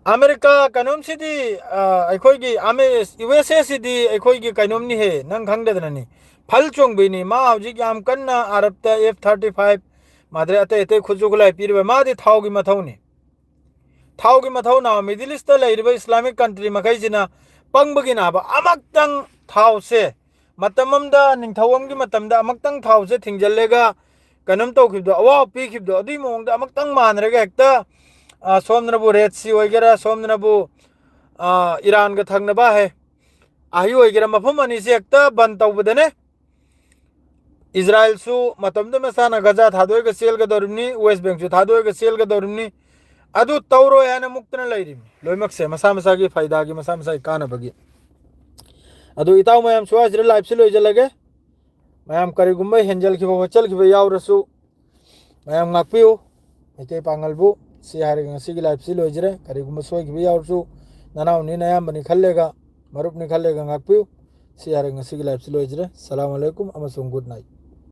ꯑꯃꯦꯔꯤꯀꯥ ꯀꯩꯅꯣꯝꯁꯤꯗꯤ, ꯑ, ꯑꯩꯈꯣꯏꯒꯤ ꯑꯃꯦ-, ꯌꯨ ꯑꯦꯁ ꯑꯦꯁꯤꯗꯤ ꯑꯩꯈꯣꯏꯒꯤ ꯀꯩꯅꯣꯝꯅꯤꯍꯦ, ꯅꯪ ꯈꯪꯗꯗꯅꯅꯤ꯫ ꯐꯜ ꯆꯣꯡꯕꯤꯅꯤ꯫ ꯃꯥ ꯍꯧꯖꯤꯛ ꯌꯥꯝ ꯀꯟꯅ ꯑꯔꯕꯇ ꯑꯦꯐ ꯊꯥꯔꯇꯤ ꯐꯥꯏꯚ, ꯃꯥꯗ꯭ꯔꯦ ꯑꯇꯩ ꯑꯇꯩ ꯈꯨꯠꯁꯨ ꯈꯨꯠꯂꯥꯏ ꯄꯤꯔꯤꯕ, ꯃꯥꯗꯤ ꯊꯥꯎꯒꯤ ꯃꯊꯧꯅꯤ꯫ ꯊꯥꯎꯒꯤ ꯃꯊꯧꯅꯥ꯫ ꯃꯤꯗꯜ ꯏꯁꯇ ꯂꯩꯔꯤꯕ ꯏꯁꯂꯥꯃꯤꯛ ꯀꯟꯇ꯭ꯔꯤ ꯃꯈꯩꯁꯤꯅ ꯄꯪꯕꯒꯤꯅꯦ ꯍꯥꯏꯕ꯫ ꯑꯃꯛꯇꯪ ꯊꯥꯎꯁꯦ, ꯃꯇꯝ ꯑꯃꯗ ꯅꯤꯡꯊꯧ ꯑꯃꯒꯤ ꯃꯇꯝꯗ ꯑꯃꯛꯇꯪ ꯊꯥꯎꯁꯦ ꯊꯤꯡꯖꯤꯜꯂꯒ ꯀꯩꯅꯣꯝ ꯇꯧꯈꯤꯕꯗꯣ, ꯑꯋꯥꯕ ꯄꯤꯈꯤꯕꯗꯣ, ꯑꯗꯨꯒꯤ ꯃꯑꯣꯡꯗ ꯑꯃꯛꯇꯪ ꯃꯥꯟꯅꯔꯒ ꯍꯦꯛꯇ, ꯑ, ꯁꯣꯝꯗꯅꯕꯨ ꯔꯦꯗ ꯁꯤ ꯑꯣꯏꯒꯦꯔꯥ, ꯁꯣꯝꯗꯅꯕꯨ, ꯑ, ꯏꯔꯥꯟꯒ ꯊꯪꯅꯕ ꯍꯦ ꯑꯍꯤ ꯑꯣꯏꯒꯦꯔꯥ, ꯃꯐꯝ ꯑꯅꯤꯁꯦ ꯍꯦꯛꯇ ꯕꯟ ꯇꯧꯕꯗꯅꯦ, ꯏꯖꯔꯥꯏꯜꯁꯨ ꯃꯇꯝꯗꯨ ꯃꯁꯥꯅ ꯒꯖꯥ ꯊꯥꯗꯣꯛꯑꯒ ꯆꯦꯜꯒꯗꯧꯔꯤꯕꯅꯤ, ꯋꯦꯁ ꯕꯦꯡꯁꯨ ꯊꯥꯗꯣꯛꯑꯒ ꯆꯦꯜꯒꯗꯧꯔꯤꯕꯅꯤ꯫ ꯑꯗꯨ ꯇꯧꯔꯣꯏ ꯍꯥꯏꯅ ꯃꯨꯛꯇꯅ ꯂꯩꯔꯤꯕꯅꯤ꯫ ꯂꯣꯏꯅꯃꯛꯁꯦ ꯃꯁꯥ ꯃꯁꯥꯒꯤ ꯐꯥꯏꯗꯥꯒꯤ, ꯃꯁꯥ ꯃꯁꯥꯒꯤ ꯀꯥꯟꯅꯕꯒꯤ꯫ ꯑꯗꯨ ꯏꯇꯥꯎ ꯃꯌꯥꯝ, ꯁ꯭ꯋꯥꯏꯁꯤꯗ ꯂꯥꯏꯐꯁꯤ ꯂꯣꯏꯁꯤꯜꯂꯒꯦ꯫ ꯃꯌꯥꯝ ꯀꯔꯤꯒꯨꯝꯕ ꯍꯦꯟꯖꯜꯈꯤꯕ ꯈꯣꯠꯆꯜꯈꯤꯕ ꯌꯥꯎꯔꯁꯨ ꯃꯌꯥꯝ ꯉꯥꯛꯄꯤꯌꯨ꯫ ꯃꯩꯇꯩ ꯄꯥꯉꯜꯕꯨ ꯁꯤ ꯍꯥꯏꯔꯒ ꯉꯁꯤꯒꯤ ꯂꯥꯏꯐꯁꯤ ꯂꯣꯏꯖꯔꯦ꯫ ꯀꯔꯤꯒꯨꯝꯕ ꯁꯣꯏꯈꯤꯕ ꯌꯥꯎꯔꯁꯨ ꯅꯅꯥꯎꯅꯤ ꯅꯌꯥꯝꯕꯅꯤ ꯈꯜꯂꯒ, ꯃꯔꯨꯞꯅꯤ ꯈꯜꯂꯒ ꯉꯥꯛꯄꯤꯌꯨ꯫ ꯁꯤ ꯍꯥꯏꯔꯒ ꯉꯁꯤꯒꯤ ꯂꯥꯏꯐꯁꯤ ꯂꯣꯏꯖꯔꯦ꯫ ꯁꯂꯥꯝ ꯑꯂꯩꯀꯨꯝ ꯑꯃꯁꯨꯡ ꯒꯨꯗ ꯅꯥꯏꯠ꯫